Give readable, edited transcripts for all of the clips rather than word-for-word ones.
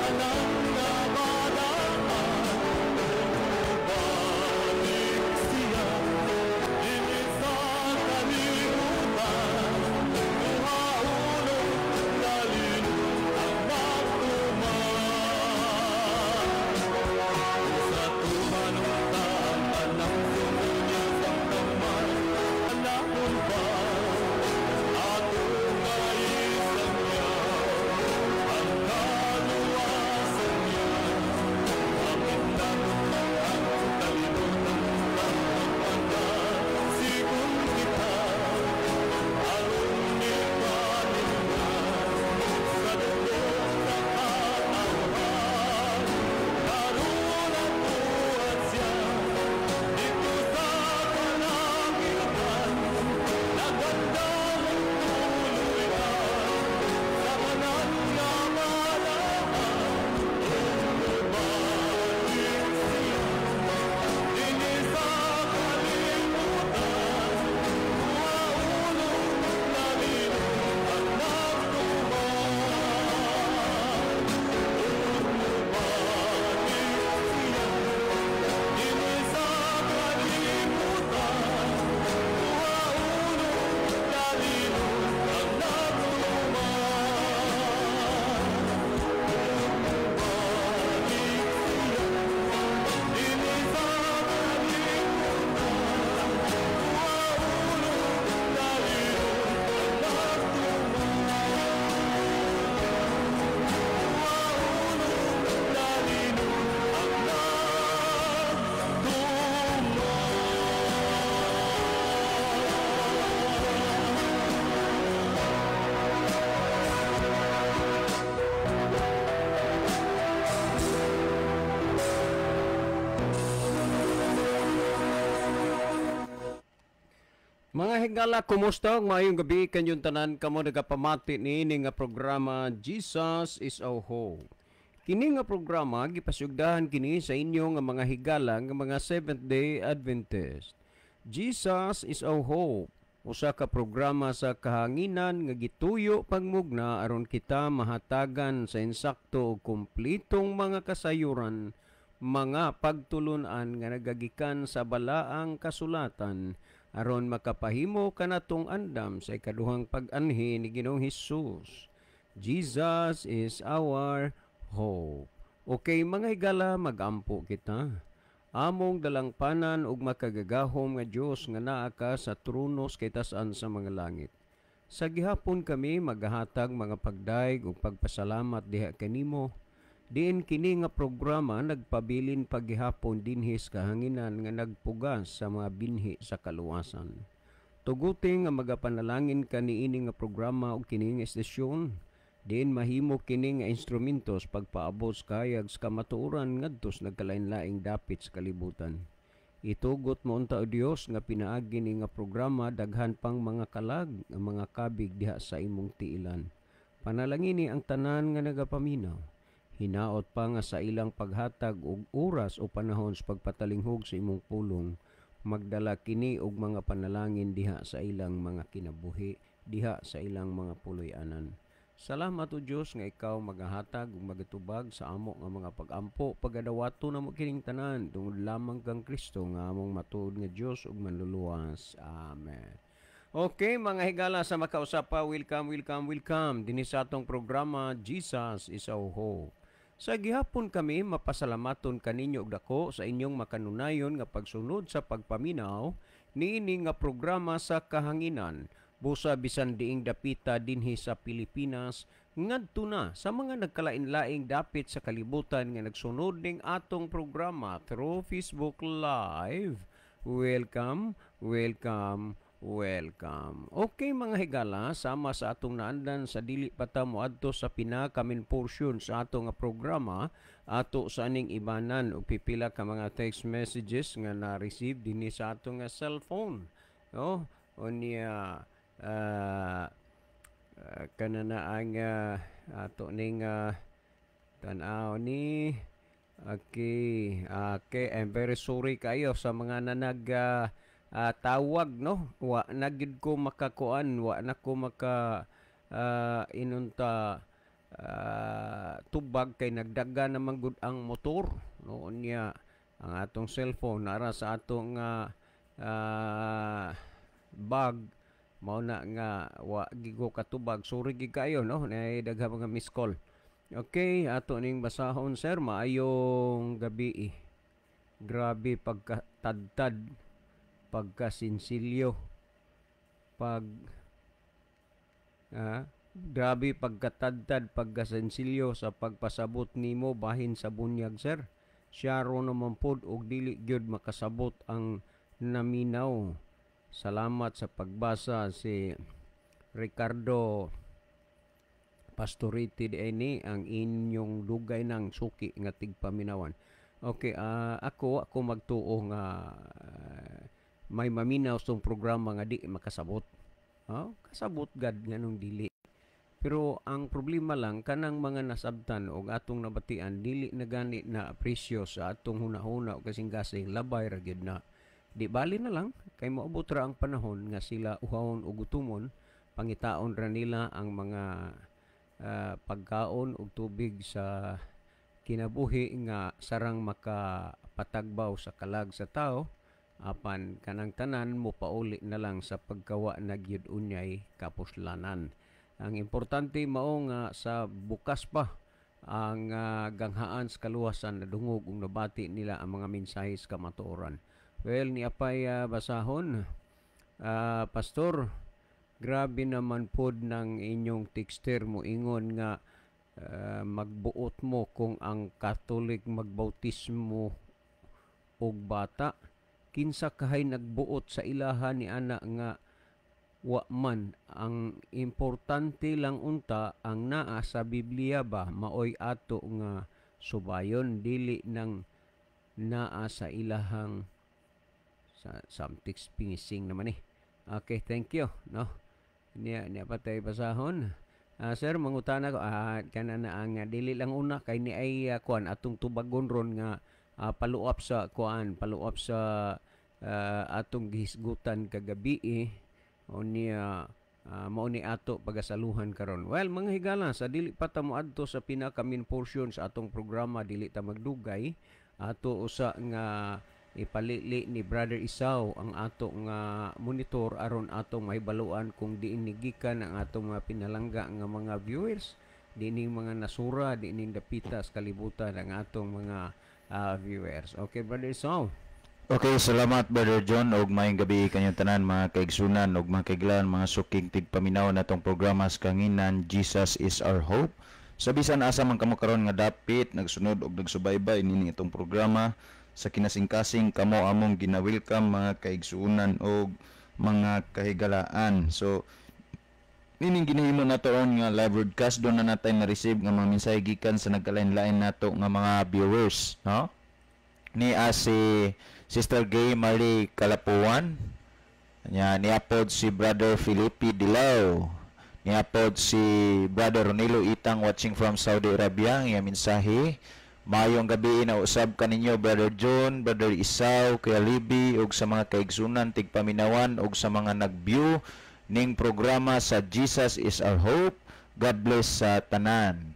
Tanan nga balaan. Balik siya dinhi sa kalibutan, Duha-uno talino ang nagtuman. Sa tuman unta ang tanang sugo niya sang taman. Panahon pa ato kaisang niya ang kaluwasan niya. Bakit natin ang kalibutan sigon kita aron ni paningan sa dugo sa katawhan. Karon nabuhat siya dito sa kalangitan, nagandamong tuluyan sa tanan nga balaan. Balik siya dinhi sa kalibutan, Duha-uno talino ang nagtuman. Balik siya dinhi sa kalibutan, Duha-uno talino ang nagtuman. Balik siya dinhi sa kalibutan, Duha-uno talino ang nagtuman. Duha-uno talino ang nagtuman. Mga higala, kumusta? Maayong gabi kanyong tanan kamo nagapamati niini nga programa Jesus is Our Hope. Kini nga programa gipasugdahan kini sa inyo nga mga higala nga mga Seventh-day Adventist. Jesus is Our Hope, usa ka programa sa kahanginan nga gituyo pagmugna aron kita mahatagan sa insakto ug kumplitong mga kasayuran, mga pagtulun-an nga nagagikan sa balaang kasulatan aron makapahimo kanatong andam sa ikaduhang pag-anhi ni Ginoong Hesus. Jesus is our hope. Okay mga higala, magampo kita. Among dalangpanan ug makagagahom nga Dios nga naa ka sa trono sa kitasan sa mga langit. Sa gihapon kami maghahatag mga pagdayeg ug pagpasalamat diha kanimo. Diin kini nga programa nagpabilin paghihapon dinhi sa kahanginan nga nagpugas sa mga binhi sa kaluwasan. Tuguti nga magapanalangin ka niini nga programa ug kini nga estasyon. Diin mahimo kini nga instrumentos pagpaabot sa kahayag sa kamatuoran ngadto sa nagkalain-laing dapit sa kalibutan. Itugot mo unta o Dios nga pinaagi ni nga programa daghan pang mga kalag nga mga kabig diha sa imong tiilan. Panalangini ang tanan nga nagapaminaw. Hinaot pa nga sa ilang paghatag og oras o panahon sa pagpatalinghog sa imong pulong, magdala kini og mga panalangin diha sa ilang mga kinabuhi, diha sa ilang mga puloy-anan. Salamat o Dios nga ikaw magahatag ug magatubag sa amo nga mga pag-ampo, pagadawato namo kining tanan tungod lamang kang Kristo nga among matuod nga Dios ug manluluwas. Amen. Okay mga higala sa makausapa, welcome, welcome, welcome dinhi sa atong programa Jesus is Our Hope. Sa gihapon kami mapasalamaton kaninyo og dako sa inyong makanunayon nga pagsunod sa pagpaminaw niini nga programa sa kahanginan. Busa bisan diing dapita dinhi sa Pilipinas ngadto na sa mga nagkalain-laing dapit sa kalibutan nga nagsunod ning atong programa through Facebook Live. Welcome, welcome, welcome. Okay mga higala, sama sa atong naandan sa dili pa ta moadto sa pinakamin portion sa atong nga programa, ato sa aning ibanan og pipila ka mga text messages nga na-receive dinhi sa atong nga cellphone. No? Unya kanana ang ato ning tan-aw ni. Okay, okay, I'm very sorry kayo sa mga nanag tawag, no? Wa na gid ko makakuan, wa na ko maka inunta tubag kay nagdaga naman gud ang motor, no? Unya ang atong cellphone nara sa atong bag, mao na nga wa gigo katubag. Sorry gid kayo, no, nay daghang mga miss call. Okay, ato ning basahon. Sir, maayong gabi. Grabe pagkatadtad, pagkasinsilyo, pag grabe pagkatadtad, pagkasensilyo sa pagpasabot nimo bahin sa bunyag, sir. Siya ro naman pod og dili gyud makasabot ang naminaw. Salamat sa pagbasa. Si Ricardo Pastoriti ini ang inyong dugay ng suki nga tigpaminawan. Okay, ako ako magtuo nga may maminaw sa programa nga di makasabot. Oh, kasabot gad, nganong dili. Pero ang problema lang, kanang mga nasabtan og atong nabatian dili na gani na apresyo sa atong hunahuna o kasing-kasing, labay ra gyud na. Di bali na lang kay moabot ra ang panahon nga sila uhawon o gutumon, pangitaon ra nila ang mga pagkaon ug tubig sa kinabuhi nga sarang makapatagbaw sa kalag sa tao, apan kanang tanan mo pauli na lang sa pagkawa na gyud unyay kapuslanan. Ang importante mao nga sa bukas pa ang ganghaan sa kaluwasan, nadungog ug nabati nila ang mga mensahe sa kamatuoran. Well, ni apay basahon. Pastor, grabe naman pod ng inyong texter mo ingon nga magbuot mo kung ang Catholic magbautismo og bata. Kinsa kahay nagbuot sa ilaha ni ana nga wa man? Ang importante lang unta ang naa sa Biblia ba, maoy ato nga subayon, dili nang naa sa ilahang sa samtiks pingising naman eh. Okay, thank you, no? Niya niya patay basahon. Sir, mangutana ko, kana na ang dili lang una kay ni ay kuan atong tubagon ron nga paluap sa kuan, paluap sa atong gihisgutan kagabi eh. O niya mao ni ato pagasaluhan karon. Well, mga higala, sa dili pa ta moadto sa pinaka main portion sa atong programa, dili ta magdugay, ato usa nga ipalili ni Brother Isaw ang ato nga monitor aron atong mahibaluan kung diin ni gikan ang atong mga pinalangga nga mga viewers, diining mga nasura, diining dapita sa kalibutan ang atong mga viewers. Okay, Brother Isaw. Okay, salamat, Brother John, og maayong gabi kanyang tanan, mga kaigsunan og mga kaiglan, mga suking tigpaminaw natong programa sa kanginan Jesus is Our Hope. Sa bisan asa man kamo karon nga dapit nagsunod og nagsubaybay nining itong programa sa kinasingkasing, kamo among gina-welcome, mga kaigsunan og mga kahigalaan. So nining ginahimo nato ron nga live broadcast, doon na natay na receive nga mga mensahe gikan sa nagkalain-lain nato nga mga viewers, no? Ni si Sister Gay Marie Kalapuan. Nya niapod si Brother Felipe Dilao. Niapod si Brother Ronilo Itang watching from Saudi Arabia. Nga mensahe: "Maayong gabi na usab kaninyo, Brother John, Brother Isaw, Kuya Libby ug sa mga kaigsunan tigpaminawan ug sa mga nag-view ning programa sa Jesus is Our Hope. God bless sa tanan."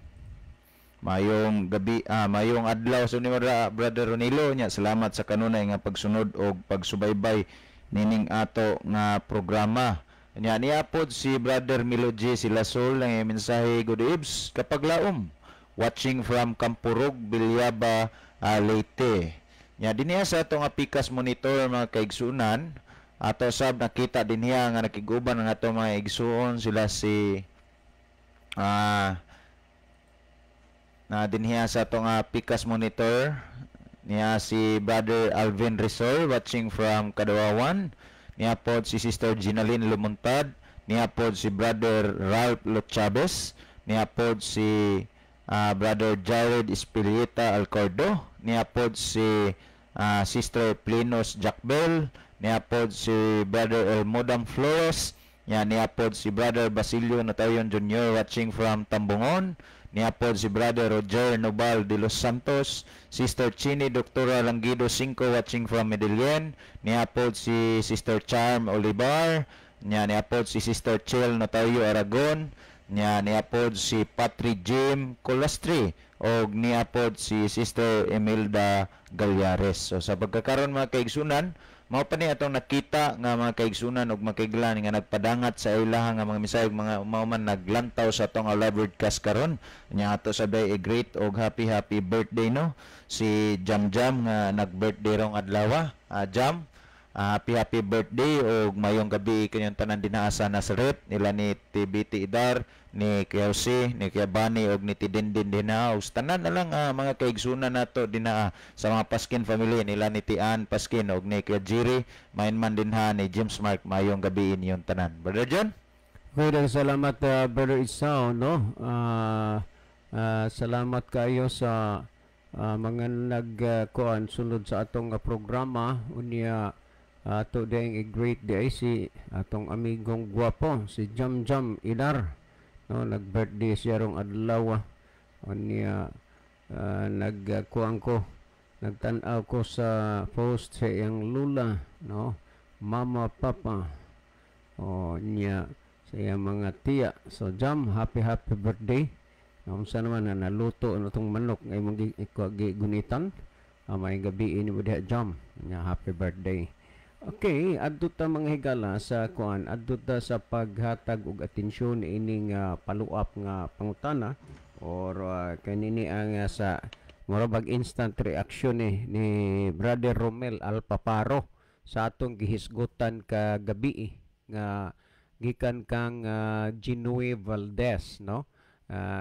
Mayong gabi, mayong adlaw sa ni Brother Ronilo nya. Salamat sa kanunay nga pagsunod og pagsubaybay nining ato nga programa. Nya niapod si Brother Milo G. Silasol ang mensahe: "Good eves, kapaglaom. Watching from Kampurog, Bilyaba, Leyte." Nya dinhiya sa ato nga Pikas monitor, mga kaigsunan, ato sab nakita dinhiya nga nakiguban ang ato mga igsuon, sila si na dinhiya sa ato nga Pikas monitor niya si Brother Alvin Rizal watching from Kadawawan. Niya pod si Sister Ginaline Lumuntad, niya pod si Brother Ralph Lochabes, niya pod si Brother Jared Espilieta Alcordo, niya pod si Sister Plinos Jackbel, niya pod si Brother Elmodam Flores, niya pod si Brother Basilio Notayon Jr. watching from Tambungon, niya pod si Brother Roger Nobal de los Santos, Sister Chini Doctora Languido Cinco watching from Medellin, niya pod si Sister Charm Olivar, niya pod si Sister Chel Notario Aragon, Nya niya pod si Patrick Jim Colastri og niya pod si Sister Imelda Galyares. So sa pagkakaron, mga kaigsunan, mao pa ni atong nakita nga mga kaigsunan ug makaiglan nga nagpadangat sa ilaha nga mga mensahe, mga mao man naglantaw sa atong live broadcast karon. Nya ato sabay i-greet og happy happy birthday, no, si Jam Jam nga nag-birthday rong adlaw. Jam, happy happy birthday og mayong gabi kanyang tanan dinaa sa Nazaret, nila ni TBT Idar, ni Kuya Jose, ni Kuya Bani og ni Tidindin dinaa, ug tanan na lang mga kaigsunan nato dinaa sa mga Paskin family, nila ni Tian Paskin og ni Kuya Jerry main man dinha, ni James Mark. Mayong gabi inyong tanan. Brother John. Okay, daghang salamat, Brother Isao, no? Salamat kayo sa mga nagkuan sunod sa atong programa. Unya ato ding i-greet di ay si atong amigong gwapo, si Jam Jam Idar. No, nag-birthday siya rong adlaw. Unya nagkuan ko, nagtan-aw ko sa post sa iyang lula, no? Mama, papa. O niya sa iyang mga tiya. So Jam, happy happy birthday. Unsa naman na naluto na tong manok nga imong gunitan. May gabi ini mo diha, Jam. Nya happy birthday. Okay, adto ta, mga higala, sa kuan, adto ta sa paghatag og atensyon ining follow-up nga pangutana or kanini ang sa mura bag instant reaction ni Brother Romel Alpaparo sa atong gihisgutan kagabi nga gikan kang Genoe Valdez, no?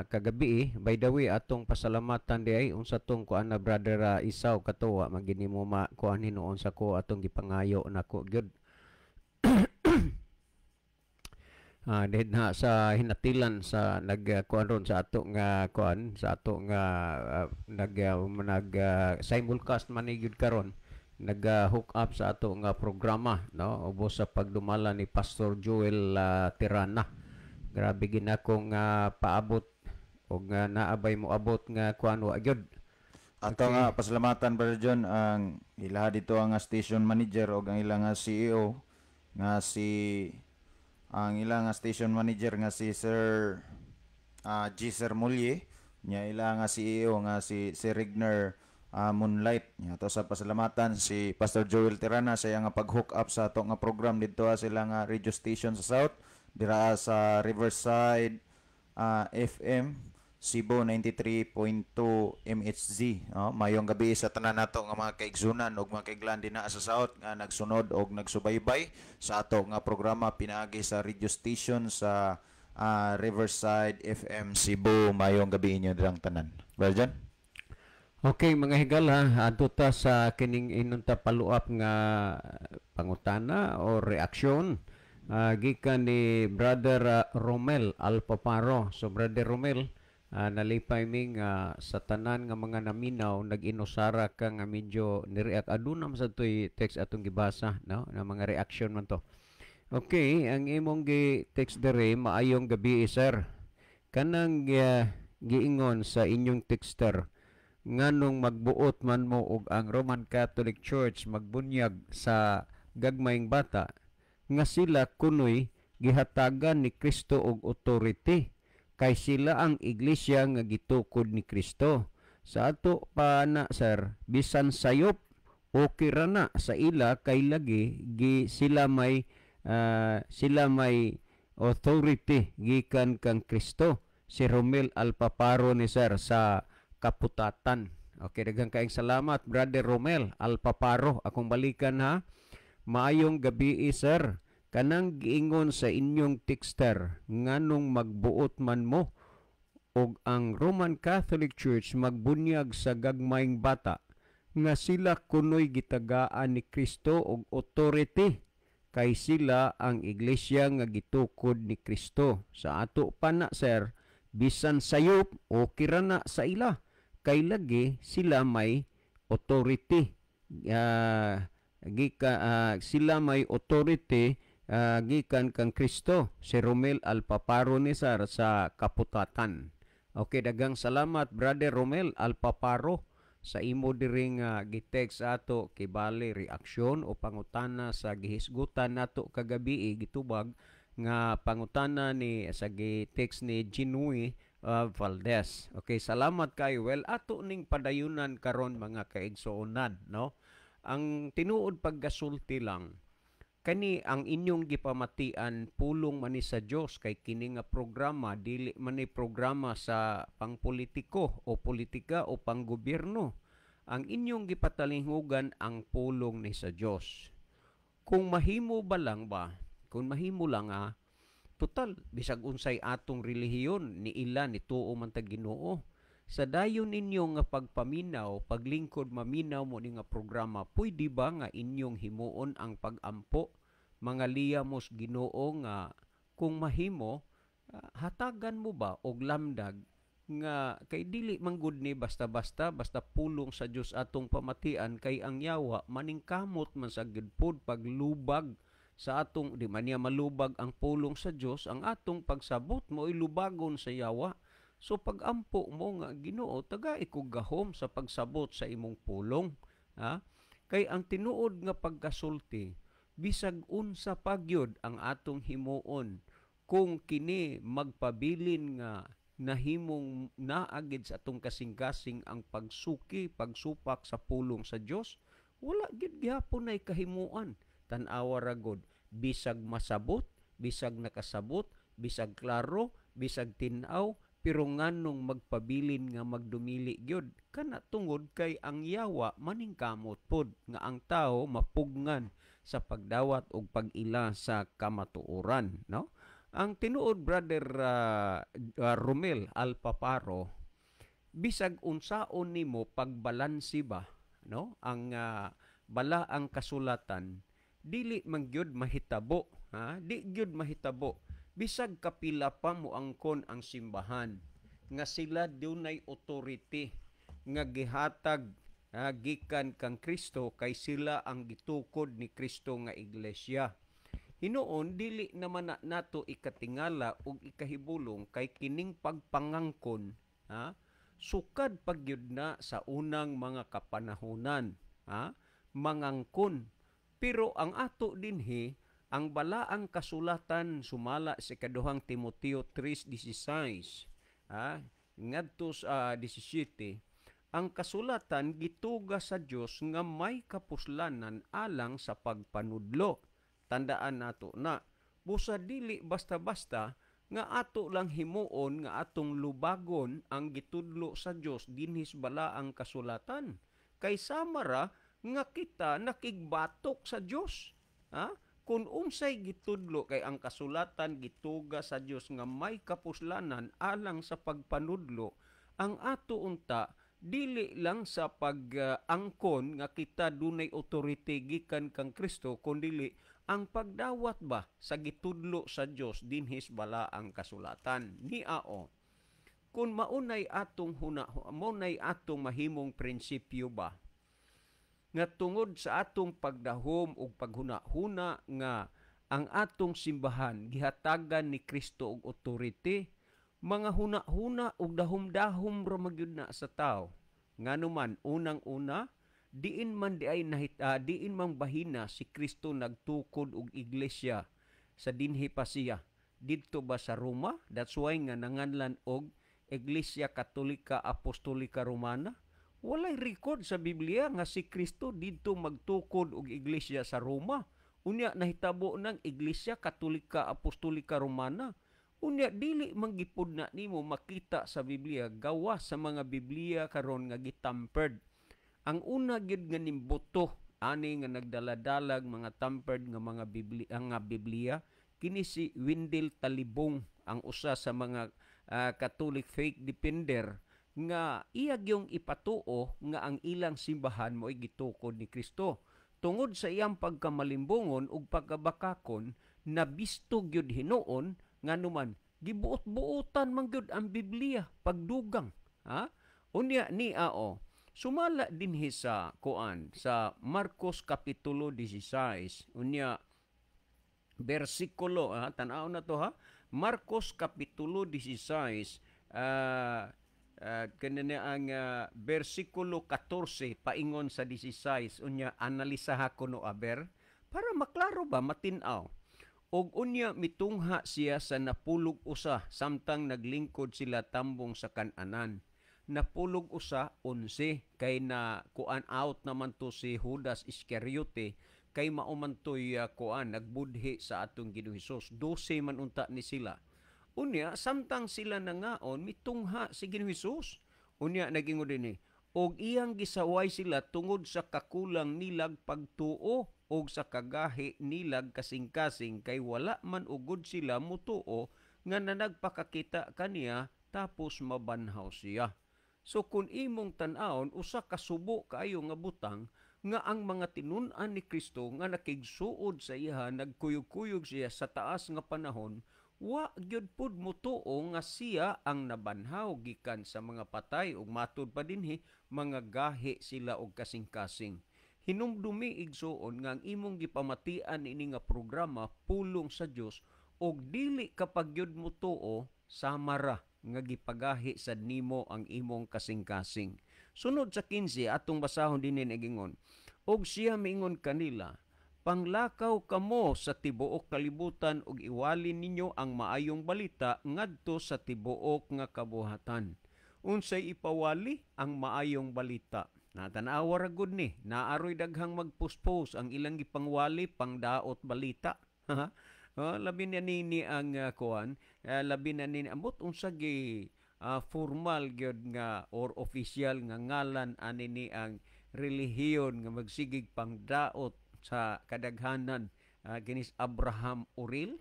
Kagabi, by the way, atong pasalamatan di ay unsa tong kuan na, Brother Isaw, katuwa magini mo ma kuan hinuon sa ko atong gipangayo nako gyud dahil na sa hinatilan sa nag kuan ron sa ato nga kuan sa ato nga nag nag simulcast man ni gyud karon, nag hook up sa ato nga programa, no, ubos sa pagdumala ni Pastor Joel Tirana. Grabe ginakong paabot og naabay mo abot nga kuan wa gyud. Ato nga pasalamatan, Brother John, ang ilaha dito ang station manager og ang ilang nga CEO nga si ang ilang nga station manager nga si Sir G. Sir Mulye, nya ila nga CEO nga si Sir Rigner Moonlight. Nya ato sa pasalamatan si Pastor Joel Tirana sa iyang nga pag-hook up sa ato nga program dito sila nga radio station sa South dira sa Riverside FM Cebu 93.2 MHz. Oh, mayong gabi sa tanan nato nga mga kaigsunan ug mga kaiglan dinha sa South nga nagsunod og nagsubaybay sa ato nga programa pinaagi sa radio station sa Riverside FM Cebu. Mayong gabi inyo dirang tanan. Well, John? Okay, mga higala, adto ta sa kining inunta follow-up nga pangutana o reaksyon gikan ni Brother Romel Alpaparo. So Brother Romel, nalipay mi nga sa tanan nga mga naminaw nag-inusara ka nga medyo ni-react. Aduna man sa to'y text atong gibasa, no, na mga reaction man to. Okay, ang imong gi text dere: "Maayong gabi, sir. Kanang giingon sa inyong texter nganong magbuot man mo og ang Roman Catholic Church magbunyag sa gagmayng bata nga sila kunoy gihatagan ni Kristo og authority kay sila ang iglesia nga gitukod ni Kristo. Sa ato pa na, sir, bisan sayop okay ra na sa ila kay lagi gi sila may authority gikan kang Kristo." Si Romel Alpaparo ni, sir, sa Kaputatan. Okay, daghang kaayong salamat, Brother Romel Alpaparo. Akong balikan ha. "Maayong gabi, sir. Kanang giingon sa inyong texter nganong magbuot man mo og ang Roman Catholic Church magbunyag sa gagmayng bata nga sila kunoy gitagaan ni Kristo og authority kay sila ang iglesia nga gitukod ni Kristo. Sa ato pa na, sir, bisan sayop okay ra na sa ila kay lagi sila may authority gika sila may authority gikan kang Kristo." Si Romel Alpaparo ni, sir, sa Kaputatan. Okay, daghang salamat, Brother Romel Alpaparo, sa imo diring gitext ato kibali reaksyon o pangutana sa gihisgutan nato kagabi gitubag Nga pangutana ni sa gi-text ni Jinui Valdez. Okay, salamat kayo. Well, ato ning padayunan karon, mga kaigsuonan, no? Ang tinuod paggasulti lang, kani ang inyong gipamatian, pulong man ni sa Dios, kay kini nga programa dili man ni programa sa pangpolitiko o politika o panggobyerno. Ang inyong gipatalinghugan, ang pulong ni sa Dios. Kung mahimo ba lang ba, kung mahimo lang, total bisag unsay atong relihiyon, ni ila ni tuo man ta Ginoo. Sa dayon ninyo nga pagpaminaw, paglingkod maminaw mo ni nga programa, pwede ba nga inyong himuon ang pagampo, mga liyamos Ginoo, nga kung mahimo, hatagan mo ba og lamdag nga kay dili man gud ni basta-basta, basta pulong sa Dios atong pamatian, kay ang yawa maningkamot man sa gud pod paglubag sa atong, di man niya malubag ang pulong sa Dios, ang atong pagsabot mo lubagon sa yawa. So pagampo mo nga, "Ginoo, tagai ko gahom sa pagsabot sa imong pulong," ha? Kay ang tinuod nga pagkasulti, bisag unsa pagyud ang atong himuon, kung kini magpabilin nga nahimong naagid sa atong kasing-kasing ang pagsuki, pagsupak sa pulong sa Dios, wala gid gihapon nay kahimuan. Tan-awa ra gud, bisag masabot, bisag nakasabot, bisag klaro, bisag tin-aw, pero nganong magpabilin nga magdumili gyud kana? Tungod kay ang yawa maningkamot pod nga ang tao mapugngan sa pagdawat og pag-ila sa kamatuoran, no? Ang tinuod, Brother Romel Alpaparo, bisag unsaon nimo pagbalansi ba, no, ang balaang kasulatan, dili man gyud mahitabo, ha? Di gyud mahitabo bisag kapila pa mo angkon ang simbahan nga sila dunay authority nga gihatag gikan kang Kristo, kay sila ang gitukod ni Kristo nga iglesia. Hinuon dili naman na nato ikatingala ug ikahibulong kay kining pagpangangkon, ha, sukad pagyud na sa unang mga kapanahonan, ha, mangangkon. Pero ang ato dinhi, ang balaang kasulatan sumala sa Ikaduhang Timoteo 3:16, ha, ngadto sa 17, ang kasulatan gituga sa Dios nga may kapuslanan alang sa pagpanudlo. Tandaan nato na busa dili basta-basta nga ato lang himuon nga atong lubagon ang gitudlo sa Dios dinhi sa balaang kasulatan, kay samara nga kita nakigbatok sa Dios, ha? Kung unsay gitudlo, kay ang kasulatan gituga sa Dios nga may kapuslanan alang sa pagpanudlo, ang ato unta dili lang sa pag-angkon nga kita dunay authority gikan kang Kristo, kundili ang pagdawat ba sa gitudlo sa Dios dinhi sa balaang kasulatan. Niao, kung maunay atong huna, maunay atong mahimong prinsipyo ba nga tungod sa atong pagdahom ug paghuna-huna nga ang atong simbahan gihatagan ni Kristo og authority, mga huna-huna ug dahom-dahom ra magyud na sa tao. Ngano man, unang-una, diin man di ay diin man bahina si Kristo nagtukod og iglesia sa dinhi pa siya? Didto ba sa Roma? That's why nga nanganlan og Iglesia Katolika Apostolika Romana. Walay record sa Biblia nga si Kristo didto magtukod og iglesia sa Roma. Unya nahitabo ng Iglesia Katolika Apostolika Romana. Unya dili man gipud na nimo makita sa Biblia, gawas sa mga Biblia karon nga gitampered. Ang una gyud nga nimbuto ani nga nagdaladalag mga tampered nga mga Biblia, nga Biblia kini si Wendell Talibong, ang usa sa mga Catholic faith defender nga iya gyung ipatuo nga ang ilang simbahan mo'y gitukod ni Kristo. Tungod sa iyang pagkamalimbongon ug pagkabakakon, nabisto gyud hinuon, nganuman gibuot-buotan man gyud ang Biblia pagdugang, ha? Unya ni ao, sumala dinhi sa kuan, sa Marcos kapitulo 16, unya bersikulo, ha, tan-aw na to, ha. Marcos kapitulo 16, kanina ang bersikulo 14 paingon sa 16. Unya analisaha ko no aber para maklaro ba, matin-aw. Og unya mitungha siya sa 11 samtang naglingkod sila tambong sa kananan. 11, 11 kay na kuan out naman to si Judas Iscariote kay mao man toy kuan nagbudhi sa atong Ginoong Hesus. 12 man unta ni sila. Unya samtang sila nangaon, mitungha si Ginoong Hesus. Unya nagingon dinhi, og iyang gisaway sila tungod sa kakulang nilag pagtuo og sa kagahi nilag kasing-kasing, kay wala man ugod sila mutuo nga nanagpakakita kaniya tapos mabanhaw siya. So kung imong tan-awon, usa ka subo kaayo nga butang nga ang mga tinun-an ni Kristo nga nakigsuod sa iya, nagkuyog-kuyog siya sa taas nga panahon, wa gyud pud mutuo nga siya ang nabanhaw gikan sa mga patay, ug matud pa dinhi mga gahi sila og kasing-kasing. Hinumdumi, igsuon, nga ang imong gipamatian ini nga programa pulong sa Dios, og dili kapag gyud mutuo, samara nga gipagahi sad nimo ang imong kasing-kasing. Sunod sa 15, atong basahon dinhi, nagingon, og siya miingon kanila, "Panglakaw kamo sa tibuok kalibutan ug iwali ninyo ang maayong balita ngadto sa tibuok nga kabuhatan." Unsay ipawali? Ang maayong balita. Natanawa ra gud ni, naaroy daghang magpuspos ang ilang gipangwali pangdaot balita. Oh, labi na nini ang kuan, labi na nini ambot unsa gi formal gyud nga or official nga ngalan ani ni ang relihiyon nga magsigig pangdaot sa kadaghanan, kinis Abraham Uril.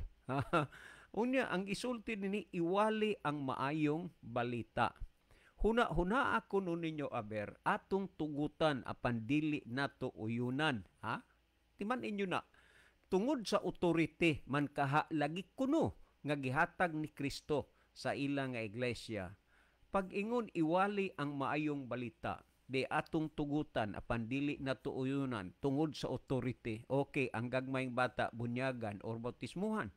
Unya ang isulti nini, iwali ang maayong balita. Huna-huna ako nun ninyo, aber, atong tugutan apan dili nato uyunan, ha? Timan inyo na. Tungod sa authority man kaha lagi kuno nga gihatag ni Kristo sa ilang nga iglesia. Pag-ingon iwali ang maayong balita, di atong tugutan apan dili nato uyunan tungod sa authority. Okay, ang gagmayng bata bunyagan or bautismuhan.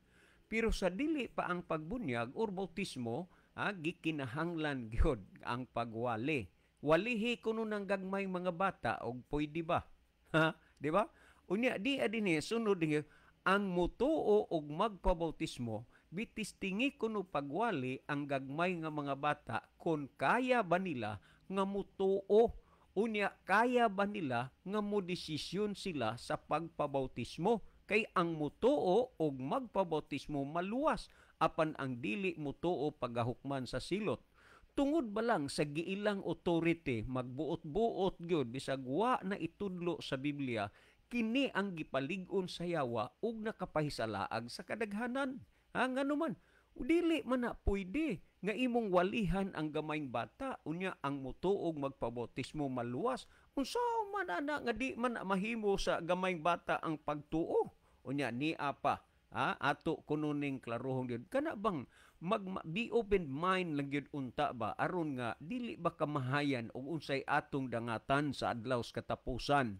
Pero sa dili pa ang pagbunyag or bautismo, gikinahanglan gyud ang pagwali. Walihi kuno ng gagmay mga bata og pwede ba? Ha? Di ba? Unya di adini sunod dinhi, ang mutuo og magpabautismo, bitistingi kuno pagwali ang gagmay nga mga bata kon kaya ba nila nga mutuo. Unya kaya ba nila nga modesisyon sila sa pagpabautismo? Kay ang mutuo og magpabautismo maluwas, apan ang dili mutuo pagahukman sa silot. Tungod ba lang sa giilang authority, magbuot-buot gyud bisag wa na itudlo sa Biblia, kini ang gipalig-on sa yawa ug nakapahisalaag sa kadaghanan. Ha, ngano man, dili man na pwede nga imong walihan ang gamayng bata, unya ang mutuog magpabautismo maluwas. Unsa man ana nga di man na mahimo sa gamayng bata ang pagtuo? Unya ni pa, ha, ato kuno ning klarohon gyud. Kana bang mag be open mind lang gyud unta ba aron nga dili ba kamahayan og unsay atong dangatan sa adlaw sa katapusan?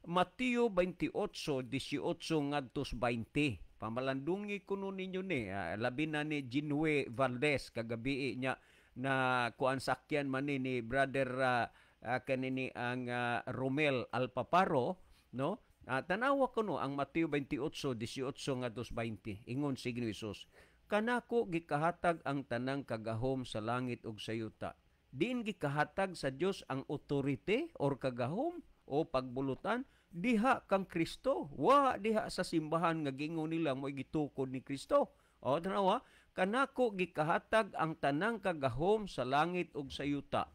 Mateo 28:18 ngadto 20. Pamalandungi kuno ninyo ni, labi na ni Jinwe Valdez kagabi niya na kuan sakyan man ni brother kanini ang Romel Alpaparo, no? Tanawa kuno ang Mateo 28:18 ngadto 20. Ingon si Ginoo Hesus, "Kanako gikahatag ang tanang kagahom sa langit ug sa yuta." Diin gikahatag sa Dios ang authority or kagahom o pagbulutan? Diha kang Kristo. Wa diha sa simbahan nga gingon nila mo'y gitukod ni Kristo. O tanawa, "Kanako gikahatag ang tanang kagahom sa langit ug sa yuta.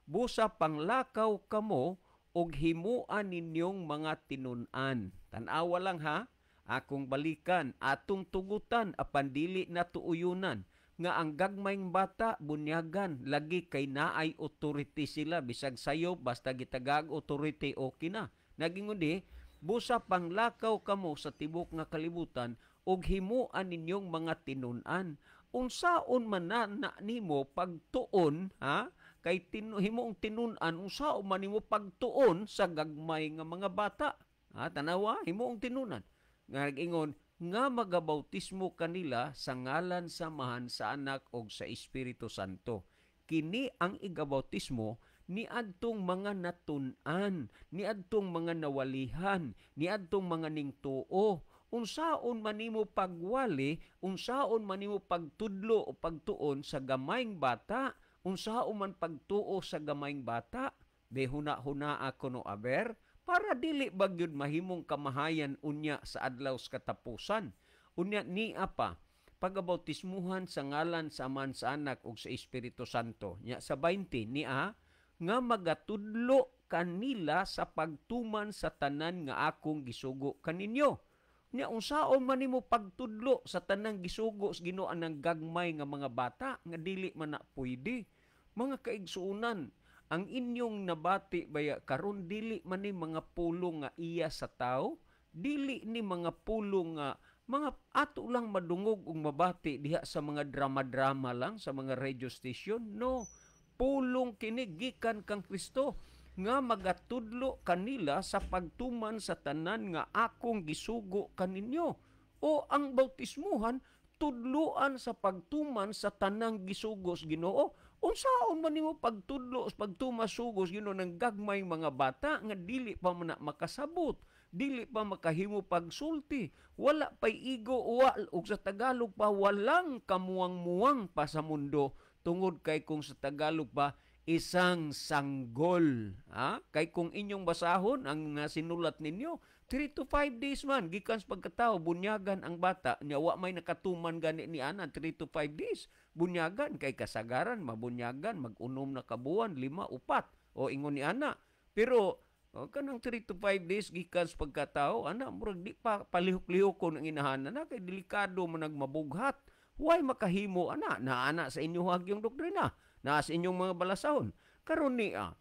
Busa panglakaw kamo ug himuan ninyong mga tinun-an." Tan-awa lang ha, akong balikan, atong tugutan apan dili na tuuyunan nga ang gagmayng bata bunyagan lagi kay naay authority sila bisag sayo basta gitagag authority, okay na. Nagingon di, "Busa panglakaw kamo sa tibok nga kalibutan ug himuan ninyong mga tinun-an." Unsaon man na nimo pagtuon, ha? Kay himuong tinun-an, unsaon man nimo pagtuon sa gagmay nga mga bata? Ha, tanawa, himuong tinun-an. Nga nag-ingon nga magabautismo kanila sa ngalan sa Amahan, sa Anak ug sa Espiritu Santo. Kini ang igabautismo niadtong mga natun-an, niadtong mga nawalihan, niadtong mga ningtuo. Unsaon man nimo pagwali, unsaon man nimo pagtudlo o pagtuon sa gamayng bata, unsaon man pagtuo sa gamayng bata, behuna-huna ako no aber, para dili ba gyud mahimong kamahayan unya sa adlaw sa katapusan. Unya niya pa, pagabautismuhan sa ngalan sa Amahan, sa Anak ug sa Espiritu Santo. Nya sa 20 niya nga magatudlo kanila sa pagtuman sa tanan nga akong gisugo kaninyo. Nya unsaon man nimo pagtudlo sa tanang gisugo sa Ginoo ng gagmay nga mga bata nga dili man na pwede? Mga kaigsuonan, ang inyong nabati baya karon dili man ni mga pulong nga iya sa tao, dili ni mga pulong nga mga ato lang madungog ug mabati diha sa mga drama-drama lang sa mga radio station. No, pulong kini gikan kang Kristo nga magatudlo kanila sa pagtuman sa tanan nga akong gisugo kaninyo. O ang bautismuhan, tudluan sa pagtuman sa tanang gisugo sa Ginoo. Unsaon man nimo pagtudlo sa pagtuman sugos Ginoo ng gagmay mga bata nga dili pa man na makasabot, dili pa makahimo pagsulti, wala pay igo wa, ug sa Tagalog pa walang kamuang-muang pa sa mundo, tungod kay kung sa Tagalog pa isang sanggol. Ha? Kay kung inyong basahon ang sinulat ninyo, 3 to 5 days man gikan sa pagkatao bunyagan ang bata. Nya wa may nakatuman gani ni ana 3 to 5 days bunyagan, kay kasagaran mabunyagan mag-unom na kabuan, 5, 4 o ingon ni ana. Pero kanang 3 to 5 days gikan sa pagkatao ana, murag di pa palihok-lihok kon ang inahanan na kay delikado man nagmabughat. Way makahimo ana, naana sa inyong hagyong doktrina, naa sa inyong mga balasahon. Karon niya,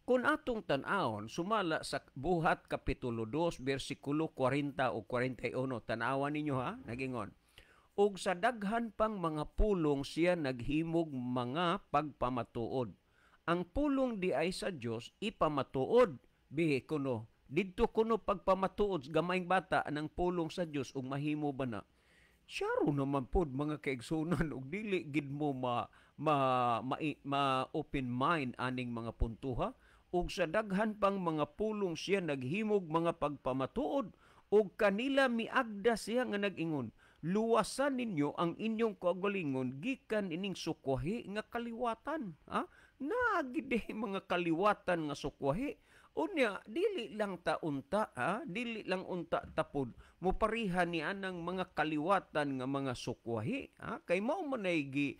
kung atong tan-awon, sumala sa Buhat Kapitulo 2, versikulo 40 o 41, tan-awan ninyo ha, nagingon. Ug sa daghan pang mga pulong siya naghimog mga pagpamatuod. Ang pulong di ay sa Dios ipamatuod. Bihi kuno, didto kuno pagpamatuod gamayng bata ng pulong sa Dios ug mahimo ba na? Siyaro naman pod mga kaigsunan og dili gid mo ma, ma, ma, ma open mind aning mga puntuha. Ug sa daghan pang mga pulong siya naghimog mga pagpamatuod, ug kanila miagda siya nga nag-ingon, luwasan ninyo ang inyong kaugalingon gikan ining sukwahi nga kaliwatan. Ha? Naagide mga kaliwatan nga sukwahi. Unya, dili lang ta unta, ha? Dili lang unta tapod mopariha ni anang mga kaliwatan nga mga sukwahi, ha? Kay mao man ay gi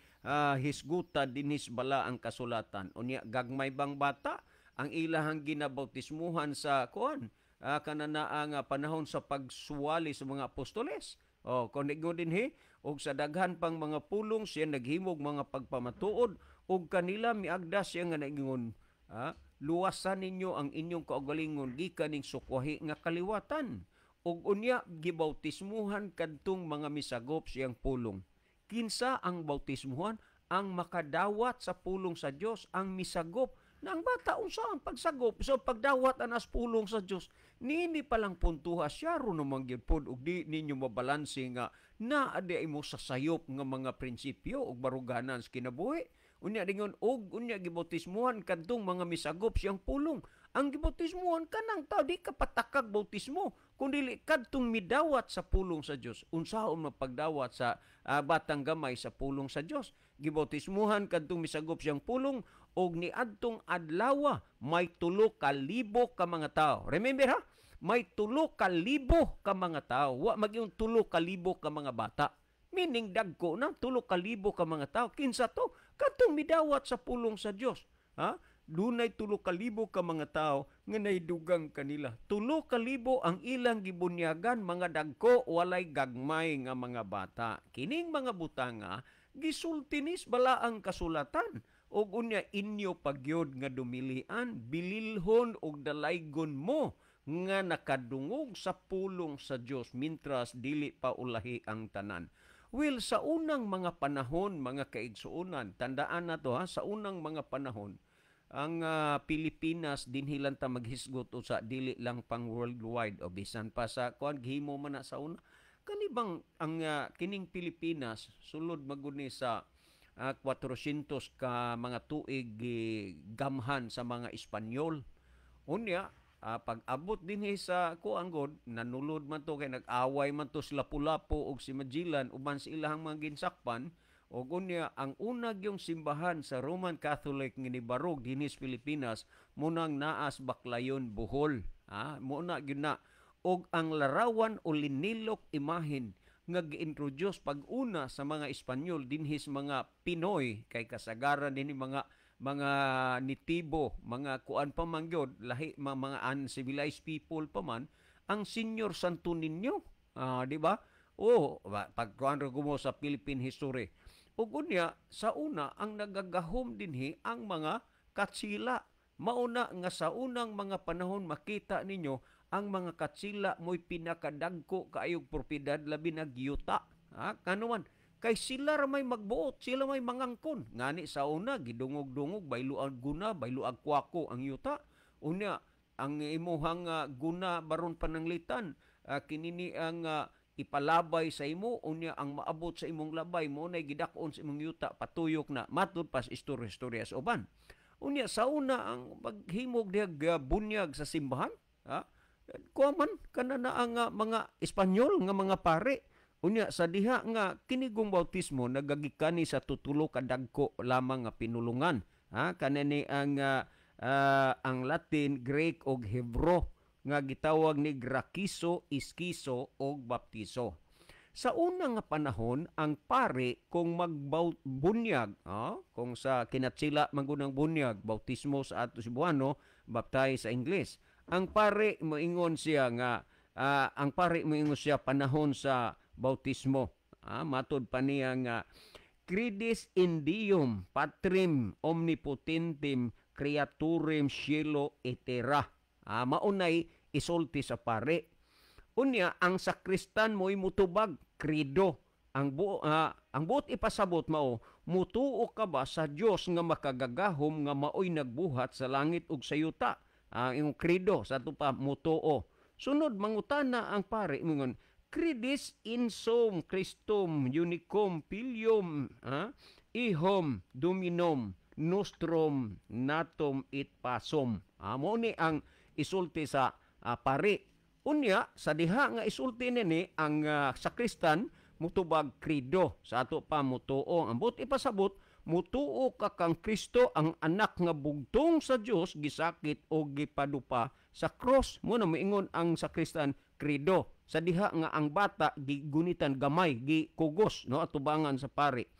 hisguta dinhis bala ang kasulatan. Unya, gagmay bang bata ang ilahang ginabautismuhan sa kuan, kananaa nga panahon sa pagsuwali sa mga apostoles. O kon ingon dinhi, og sa daghan pang mga pulong siya naghimog mga pagpamatuod, og kanila miagda siya nga nagingon, ha? Luwasan ninyo ang inyong kaugalingon gikan ning sukwahi nga kaliwatan. Ug unya gibautismuhan kadtong mga misagop siyang pulong. Kinsa ang bautismuhan? Ang makadawat sa pulong sa Dios, ang misagop. Na ang bata unsa ang pagsagop so pagdawat anas pulong sa Dios? Nini palang puntuha siya ron naman gyud pod og di ninyo mabalanse nga naa di ay mo sa sayop nga mga prinsipyo ug baruganan sa kinabuhi. Unya dingon og unya gibautismuhan kadtong mga misagop siyang pulong. Ang gibautismuhan kanang tao di ka patakag bautismo kun dili kadtong midawat sa pulong sa Dios. Unsaon mapagdawat sa batang gamay sa pulong sa Dios? Gibautismuhan kadtong misagop siyang pulong og niadtong adlawa may 3,000 ka mga tao. Remember ha? May 3,000 ka mga tao. Wa magyung 3,000 ka mga bata. Meaning dagko na 3,000 ka mga tao. Kinsa to? Katong midawat sa pulong sa Dios. Ha? Dunay 3,000 ka mga tao nga naidugang kanila. 3,000 ang ilang gibunyagan, mga dagko, walay gagmay nga mga bata. Kining mga butanga gisultinis bala ang kasulatan. Og unya inyo pagyod nga dumilian, bililhon og dalaygon mo nga nakadungog sa pulong sa Dios mintras dili pa ulahi ang tanan. Well, sa unang mga panahon, mga kaigsuonan, tandaan na to ha, sa unang mga panahon, ang Pilipinas dinhilan ta maghisgot o sa dili lang pang worldwide o bisan pa sa kuan gihimo man na sa una. Kani bang ang kining Pilipinas sulod magud ni sa 400 ka mga tuig gamhan sa mga Espanyol. Unya, Pag-abot dinhi sa kuan god, nanulod man to kay nag-away man to si Lapu-Lapu ug si Magellan uban sa ilahang mga ginsakpan. Og unya ang unag yung simbahan sa Roman Catholic nga nibarog dinhi sa Pilipinas munang naas Baclayon, Bohol. Mo na gyud na. Og ang larawan o linilok imahin nga gi-introduce pag-una sa mga Espanyol dinhi sa mga Pinoy kay kasagaran dinhi mga nitibo, mga kuan pa man gyud, lahi mga uncivilized people pa man ang Senyor Santo Niño. Di ba? O pag kuan ra gumo sa Philippine history. Ug unya sa una ang nagagahom dinhi ang mga Katsila. Mauna nga sa unang mga panahon makita ninyo ang mga Katsila mo'y pinakadagko kaayog propiedad, labi na yuta. Ha? Kano man? Kay sila ra may magbuot, sila may mangangkon. Ngani sa una gidungog-dungog bayloag guna, bayloag kwako ang yuta. Unya ang imuhang guna baron pananglitan, kinini ang ipalabay sa imo, unya ang maabot sa imong labay mo nay gidak-on sa imong yuta, patuyok na matud pas istorya-istorya sa uban. Unya sa una ang paghimog diha bunyag sa simbahan, ha? Kuha man kana na ang mga Espanyol nga mga pare. Unya sa diha nga kinigong bautismo nagagikani sa tutulo ka dagko lamang nga pinulungan, ha? Kanani ang Latin, Greek og Hebro nga gitawag ni Grakiso, Iskiso og Baptiso. Sa una nga panahon ang pare kung magbunyag, kung sa kinatsila mangunang bunyag, bautismo sa ato Cebuano, baptize sa Ingles. Ang pare moingon siya nga ang pare moingon siya panahon sa bautismo. Matod pa niya nga Credis in Deum Patrem Omnipotentem Creatorem Cielo et Terra. Maunay isulti sa pare. Unya ang sakristan mo'y mutubag credo. Ang buot ipasabot mao, mutuo ka ba sa Dios nga makagagahom nga maoy nagbuhat sa langit ug sa yuta? Ang imong credo sa ato pa mutuo. Sunod mangutana ang pare mingon, Credis in sum Christum unicum filium, ihom dominum nostrum natum it pasum. Mo ni ang isulti sa pare. Unya sa diha nga isulti nini ang sakristan mutubag credo sa ato pa mutuo. Ang buot ipasabot, mutuo ka kang Kristo ang anak nga bugtong sa Dios gisakit o gipadupa sa cross. Mo na moingon ang sakristan credo sa diha nga ang bata gigunitan gamay, gikugos no atubangan sa pare.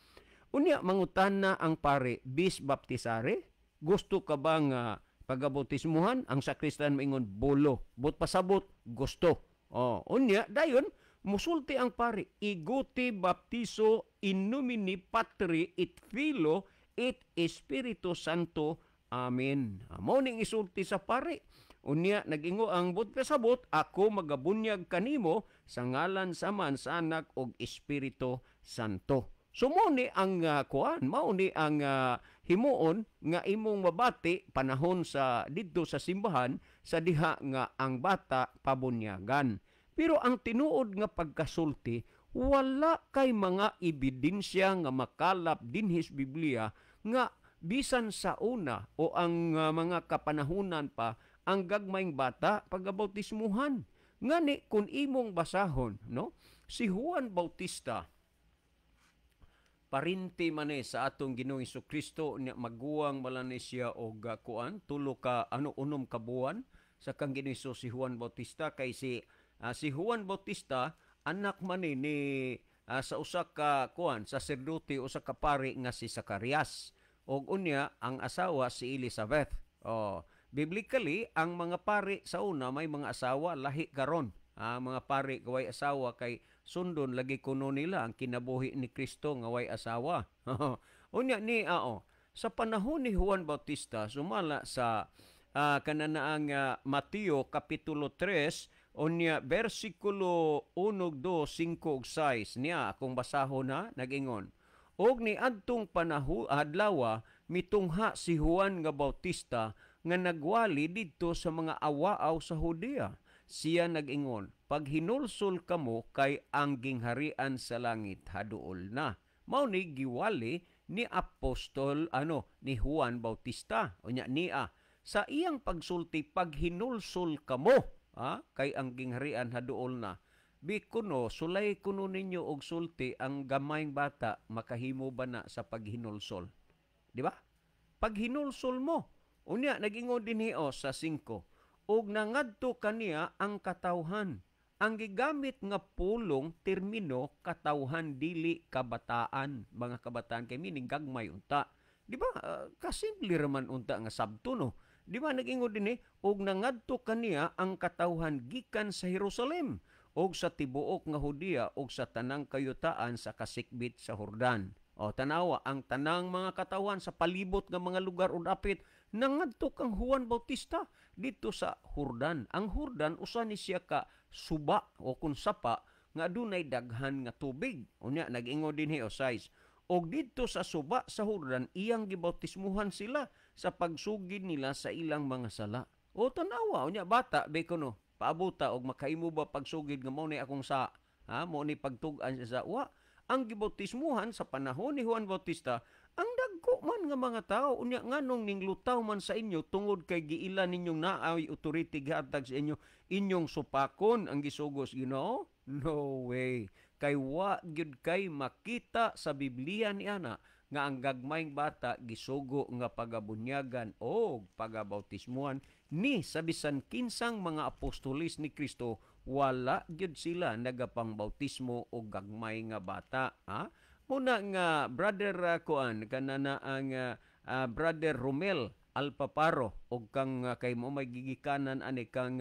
Unya mangutan na ang pare, bis baptisare, gusto ka ba nga pagabautismuhan? Ang sakristan moingon bolo, but pasabot gusto. Oh, unya dayon musulti ang pare, iguti baptiso in nomine Patri et Filio et Espiritu Santo. Amen. Mao ning isulti sa pare. Unya nagingo ang but pasabot, ako magabunyag kanimo sa ngalan sa man sa Anak ug Espiritu Santo. So mao ni ang kuan, mao ni ang himuon nga imong mabati panahon sa didto sa simbahan sa diha nga ang bata pabunyagan. Pero ang tinuod nga pagkasulti, wala kay mga ebidensya nga makalap dinhi sa Biblia nga bisan sa una o ang mga kapanahunan pa ang gagmayng bata pagabautismuhan. Ngani kun imong basahon, no, si Juan Bautista parinti man ni sa atong Ginoong Hesukristo, niya maguwang man ni siya og kuan tulo ka ano unom ka buwan sa kang Ginoong Hesus si Juan Bautista, kay si Juan Bautista anak man ni sa usa ka kuan saserdote, usa ka pari nga si Zacarias, og unya ang asawa si Elizabeth. Oh, biblically ang mga pari sa una may mga asawa, lahi karon. Mga pari kaway asawa kay sundon lagi kuno nila ang kinabuhi ni Kristo nga way asawa. Unya ni sa panahon ni Juan Bautista sumala sa kananaang Mateo kapitulo 3 unya bersikulo 1, 2, 5 ug 6 niya akong basahon na nagingon. Og ni adtong panahon adlawa mitungha si Juan nga Bautista nga nagwali didto sa mga awaaw sa Judea. Siya nag-ingon, paghinulsol kamo kay ang gingharian sa langit haduol na. Mao ni giwali ni apostol ni Juan Bautista. Unya niya Sa iyang pagsulti, paghinulsol kamo, ha? Kay ang gingharian haduol na. Bikuno sulay kuno ninyo og sulti, ang gamayng bata makahimo ba na sa paghinulsol? Di ba? Paghinulsol mo. Unya nagingon dinhi o sa 5. Og nangadto kaniya ang katawhan. Ang gigamit nga pulong termino katawhan, dili kabataan. Mga kabataan kay meaning gagmay unta. Di ba? Kasimple raman unta nga sabto, no? Di ba nagingon dinhi og nangadto kaniya ang katawhan gikan sa Jerusalem og sa tibuok nga Judea og sa tanang kayutaan sa kasikbit sa Jordan. O tanawa ang tanang mga katawan sa palibot nga mga lugar o dapit nangadto kang Juan Bautista dito sa Jordan. Ang Jordan usa ni siya ka suba o kun sapa nga adunay daghan nga tubig. Unya nag-ingon dinhi o size. Og didto sa suba sa Jordan iyang gibautismuhan sila sa pagsugid nila sa ilang mga sala. O tanawa unya bata bekuno paabuta og makaimo ba pagsugid nga mao ni akong sa, ha, mao ni pagtug-an sa wa. Ang gibautismuhan sa panahon ni Juan Bautista ang dagko man nga mga tao. Unya nganong ninglutaw man sa inyo tungod kay giila ninyong naay authority gihatag sa inyo, inyong supakon ang gisugos Ginoo? No way. Kay wa gyud kay makita sa Biblia ni ana nga ang gagmayng bata gisugo nga pagabunyagan o pagabautismuhan ni sa bisan kinsang mga apostolis ni Kristo. Wala gyud sila nagapangbautismo og gagmay nga bata, ha? Muna nga brother kuan kanana ang brother Romel Alpaparo og kang kay mo may gigikanan ani kang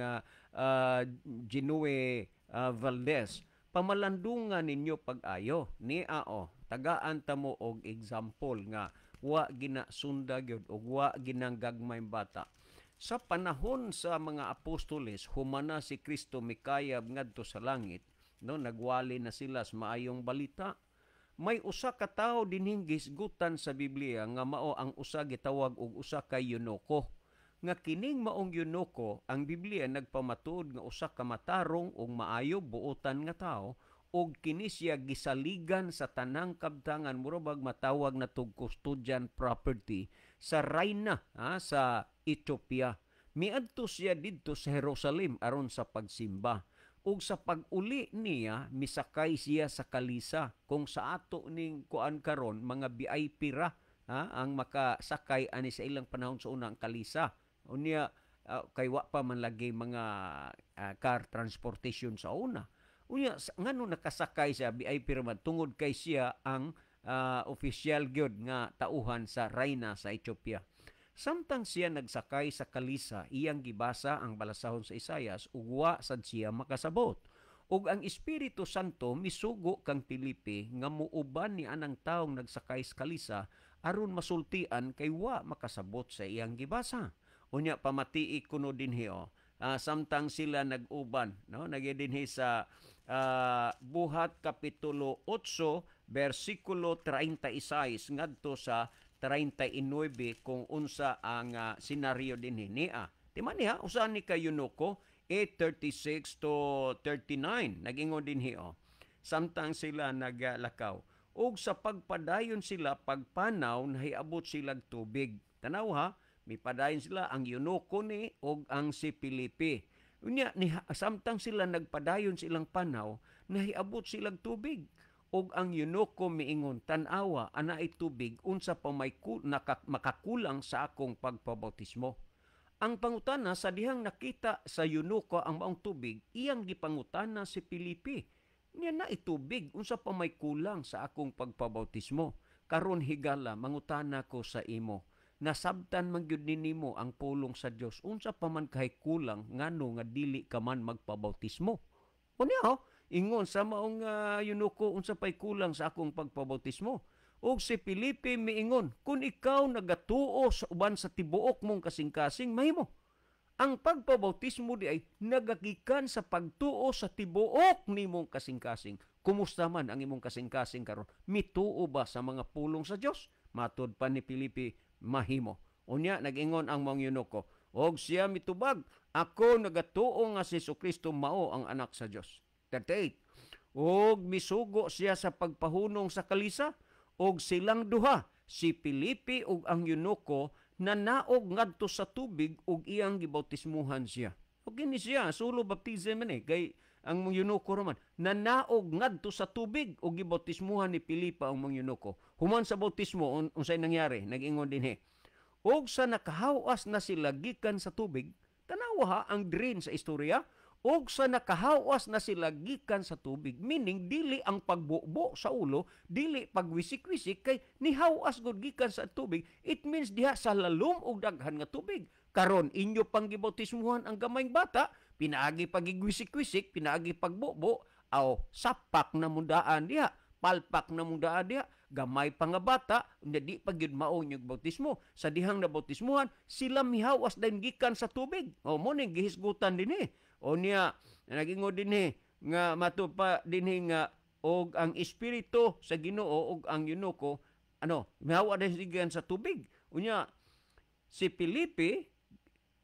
Ginue Valdez, pamalandungan ninyo pag-ayo ni ao tagaan ta mo og example nga wa gina sunda gyud og wa ginang gagmay bata. Sa panahon sa mga apostoles, humana si Kristo mikayab ngadto sa langit, no, nagwali na sila sa maayong balita. May usa ka tawo dinhing gisgutan sa Biblia nga mao ang usa gitawag og usa ka eunuko. Nga kining maong eunuko, ang Biblia nagpamatuod nga usa ka matarong ug maayo buotan nga tawo, og kini siya gisaligan sa tanang kabtangan, mura bag matawag na tug custodian property sa rayna, ha, sa Ethiopia. Miadto siya didto sa Jerusalem aron sa pagsimba. Ug sa pag-uli niya misakay siya sa kalisa. Kung sa ato ning kuan karon mga VIP ra, ha, ang makasakay ani sa ilang panahon sa una ang kalisa. Unya kay wa pa man lagi mga car transportation sa una. Unya ngano nakasakay sa VIP ra man tungod kay siya ang opisyal gyud nga tauhan sa rayna sa Ethiopia. Samtang siya nagsakay sa kalisa, iyang gibasa ang balasahon sa Isayas ug wa sad siya makasabot. Ug ang Espiritu Santo misugo kang Felipe nga muuban ni anang taong nagsakay sa kalisa aron masultian kay wa makasabot sa iyang gibasa. Unya pamatii kuno dinhi o samtang sila nag-uban, no, nagidinhi sa Buhat kapitulo 8 bersikulo 36 ngadto sa 39 kung unsa ang senaryo dinhi niya. Di man niya usa ni kayunuko 8:36 to 39 nagingon dinhi o. Samtang sila naglakaw ug sa pagpadayon sila pagpanaw nahiabot sila tubig. Tanaw ha, mipadayon sila ang eunuko ni og ang si Felipe. Unya ni samtang sila nagpadayon silang panaw nahiabot silang tubig. Og ang eunuko miingon, tan-awa anaay tubig, unsa pa may makakulang sa akong pagpabautismo. Ang pangutana sa dihang nakita sa eunuko ang maong tubig, iyang gipangutana si Felipe. Niya na itubig, unsa pa may kulang sa akong pagpabautismo. Karon higala, mangutana ko sa imo. Nasabtan man gyud nimo ang pulong sa Dios, unsa pa man kay kulang ngano nga dili ka man magpabautismo. Unya ho, ingon sa maong eunuko, unsa pay kulang sa akong pagpabautismo. Og si Felipe miingon, kun ikaw nagatuo sa uban sa tibuok mong kasing-kasing, mahimo. Ang pagpabautismo di ay nagagikan sa pagtuo sa tibuok nimong kasing-kasing. Kumusta man ang imong kasing-kasing karon? Mituo ba sa mga pulong sa Dios? Matod pa ni Felipe, mahimo. Unya nag-ingon ang maong eunuko, og siya mitubag, ako nagatuo nga si Jesucristo mao ang anak sa Dios. 38. Og misugo siya sa pagpahunong sa kalisa, og silang duha, si Felipe ug ang eunuko, Nanaog ngadto sa tubig ug iyang gibautismuhan siya. Ug kini siya solo baptism man eh, kay ang mga eunuko raman nanaog ngadto sa tubig ug gibautismuhan ni Pilipa ang mga eunuko. Human sa bautismo, unsay nangyari? Nag-ingon dinhi, og sa nakahawas na sila gikan sa tubig. Tanawa ha ang drain sa istorya. Og sa nakahawas na sila gikan sa tubig, meaning dili ang pagbubo sa ulo, dili pagwisik-wisik, kay nihawas gud gikan sa tubig. It means diha sa lalom og daghan nga tubig. Karon inyo pang gibautismuhan ang gamayng bata, pinaagi pagigwisik-wisik, pinaagi pagbubo, aw sapak na mundaan diha, palpak na mundaan diha, gamay pa nga bata, unya di pa gyud mao inyong bautismo. Sa dihang nabautismuhan, sila mihawas din gikan sa tubig. O mo ning gihisgutan dinhi. O niya, nagingon dinhi nga matupa dinhi nga og ang espiritu sa Ginoo og ang eunuko ano, mihawas din gikan sa tubig. Unya si Felipe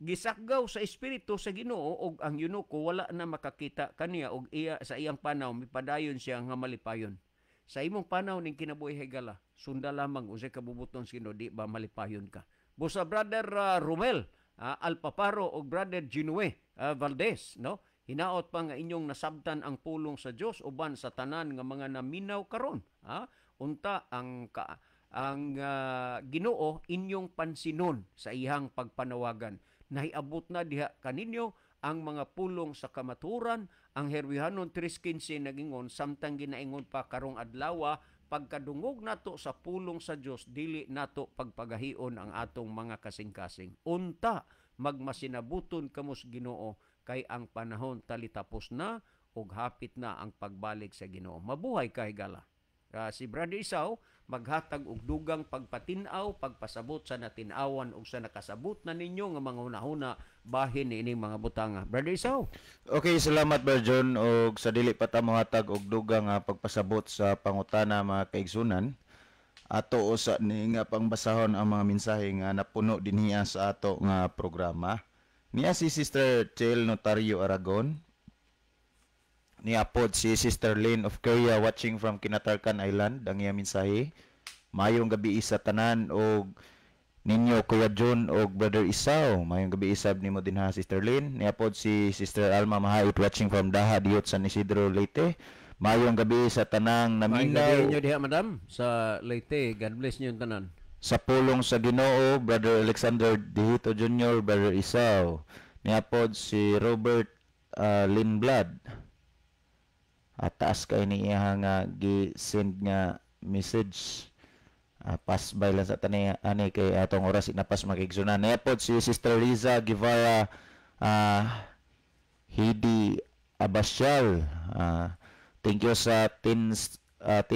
gisakgaw sa espiritu sa Ginoo og ang eunuko wala na makakita kaniya og iya sa iyang panaw mipadayon siya nga malipayon. Sa imong panaw ning kinabuhi, higala, sunda lamang unsay kabubuton sa Ginoo, di ba malipayon ka? Busa Brother Romel Alpaparo og Brother Ginue Valdez, no? Hinaot pa nga inyong nasabtan ang pulong sa Dios uban sa tanan nga mga naminaw karon, ha? Unta ang Ginoo inyong pansinon sa iyang pagpanawagan. Nahiabot na diha kaninyo ang mga pulong sa kamaturan. Ang Herwihanon 3:15 nagingon, samtang ginaingon pa karong adlaw, pagkadungog nato sa pulong sa Dios, dili nato pagpagahion ang atong mga kasing-kasing. Unta magmasinabuton kamo sa Ginoo kay ang panahon talitapos na ug hapit na ang pagbalik sa Ginoo. Mabuhay ka, higala. Si Brother Isaw maghatag og dugang pagpatin-aw, pagpasabot sa natin-awan ug sa nakasabot na ninyo nga mga hunahuna bahin niining mga butanga. Brother Isaw. Okay, salamat, Brother John, og sa dili pa ta mohatag og dugang nga pagpasabot sa pangutana, mga kaigsunan. Ato usa ni nga pangbasahon ang mga mensahe nga napuno dinhiya sa ato nga programa. Niya si Sister Chel Notario Aragon. Niya pod si Sister Lynn of Korea watching from Kinatarkan Island ang iya mensahe. Mayong gabi sa tanan og ninyo, Kuya John og Brother Isaw. Mayong gabi isab nimo dinha, Sister Lynn. Niya pod si Sister Alma Mahait watching from Daha Diot, San Isidro, Leyte. Mayong gabi sa tanang Maayong gabi naminaw inyo diha, madam, sa Leyte. God bless niyo tanan. Sa pulong sa Ginoo, Brother Alexander Dihito Jr., Brother Isaw. Niya pod si Robert Lindblad. At taas kay ni iya nga gi-send nga message. Pass by lang sa tani ani kay atong oras inapas magigsunan. Niya pod si Sister Liza Guevara Hidi Abasyal. Thank you sa 10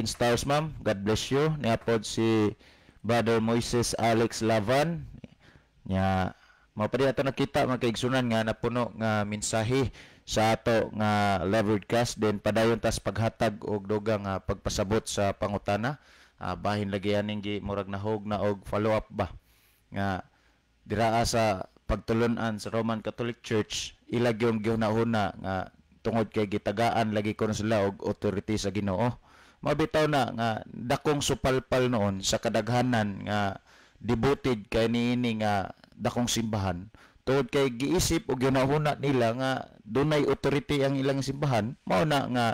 stars, ma'am. God bless you. Niya pod si Brother Moises Alex Lavan. Nya mao pa di ato nakita, mga kaigsunan, nga napuno nga mensahe sa ato nga live broadcast. Then padayon tas paghatag og dugang nga pagpasabot sa pangutana. Bahin lagi aning gi murag nahog na og follow up ba nga diraa sa pagtulun-an sa Roman Catholic Church, ila gyud gihuna-huna nga tungod kay gitagaan lagi kuno sila og authority sa Ginoo. Mabitaw na nga dakong supalpal noon sa kadaghanan nga devoted kay niini nga dakong simbahan tungod kay giisip og gihuna-huna nila nga dunay authority ang ilang simbahan. Mao na nga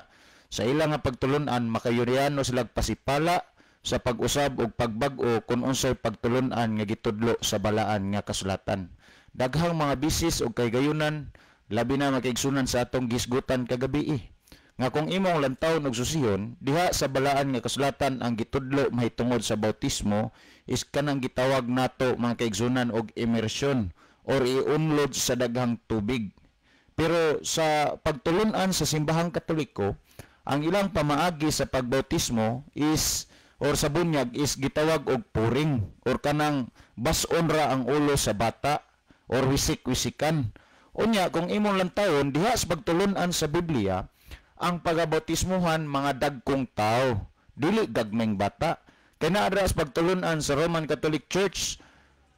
sa ilang nga pagtulun-an makayuriano sila pasipala sa pag-usab og pagbag-o kung unsay pagtulun-an nga gitudlo sa balaan nga kasulatan. Daghang mga bisis og kaygayunan, labi na, makaigsunan, sa atong gisgutan kagabi nga kung imong lantawon og susiyon diha sa balaan nga kasulatan, ang gitudlo mahitungod sa bautismo is kanang gitawag nato, mga kaigsunan, og immersion or iunlod sa daghang tubig. Pero sa pagtulun-an sa simbahang Katoliko, ang ilang pamaagi sa pagbautismo is or sa bunyag is gitawag og pouring or kanang bason ra ang ulo sa bata or wisik-wisikan. Unya kung imong lantawon diha sa pagtulun-an sa Biblia, ang pagabautismuhan mga dagkong tao, dili gagmayng bata. Kay naa sa pagtulun-an sa Roman Catholic Church,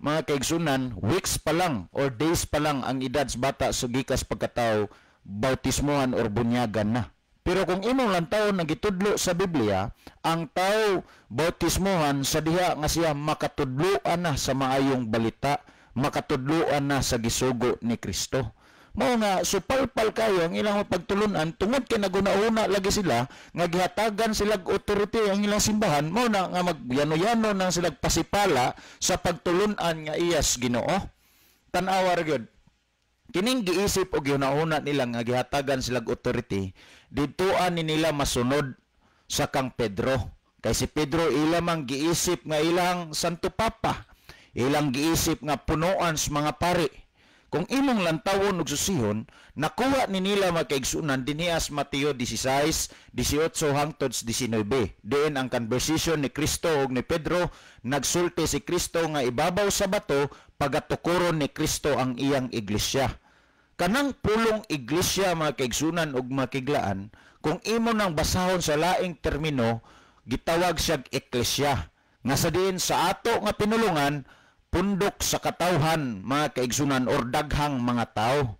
mga kaigsunan, weeks pa lang or days pa lang ang edad sa bata sa gikas pagkatao, bautismuhan or bunyagan na. Pero kung imong lantawon ang gitudlo sa Biblia, ang tao bautismohan sa diha nga siya makatudloan na sa maayong balita, makatudloan na sa gisugo ni Kristo. Mao nga supalpal kayo ang ilang pagtulunan tungod kay naguna-una lagi sila nga gihatagan sila og authority ang ilang simbahan, mao na nga magyano-yano nang sila pasipala sa pagtulunan nga iyas Ginoo. Tan-awa ra gyud. Kining giisip og gihuna-huna nila nga gihatagan sila og authority, didtoan ni nila masunod sa kang Pedro. Kay si Pedro ila mang giisip nga ilang Santo Papa, ilang giisip nga punuan sa mga pari. Kung imong lantawon ug susihon, nakuha ni nila makaigsunan dinhi as Mateo 16:18 hangtod 19. Diin ang conversation ni Kristo ug ni Pedro, nagsulti si Kristo nga ibabaw sa bato pagatukoron ni Kristo ang iyang iglesia. Kanang pulong iglesia mga kaigsunan ug makiglaan, kung imo nang basahon sa laing termino, gitawag siyag eklesia. Nga sa diin sa ato nga pinulungan, pundok sa katawhan mga kaigsunan or daghang mga tao.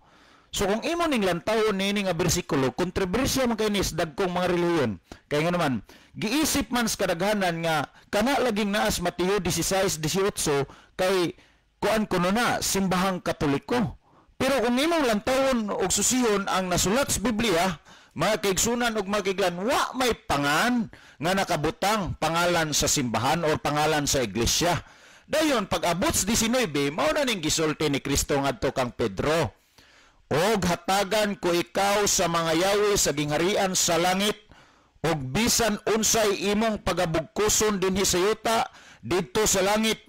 So kung imo ning lantawon niini nga bersikulo, kontrobersya man kay ni sa dagkong mga relihiyon. Kaya nga naman, giisip man sa kadaghanan nga kana laging naas Mateo 16:18 kay kuan kuno na simbahang Katoliko. Pero kung imong lantawon og susihon ang nasulat sa Biblia, mga kaigsunan ug mga kaiglan, wa may pangan nga nakabutang pangalan sa simbahan or pangalan sa iglesia. Dayon pag abot sa 19, mao na ning gisulti ni Kristo ngadto kang Pedro. Og hatagan ko ikaw sa mga yawi sa gingharian sa langit, og bisan unsay imong pagabugkuson dinhi sa yuta, didto sa langit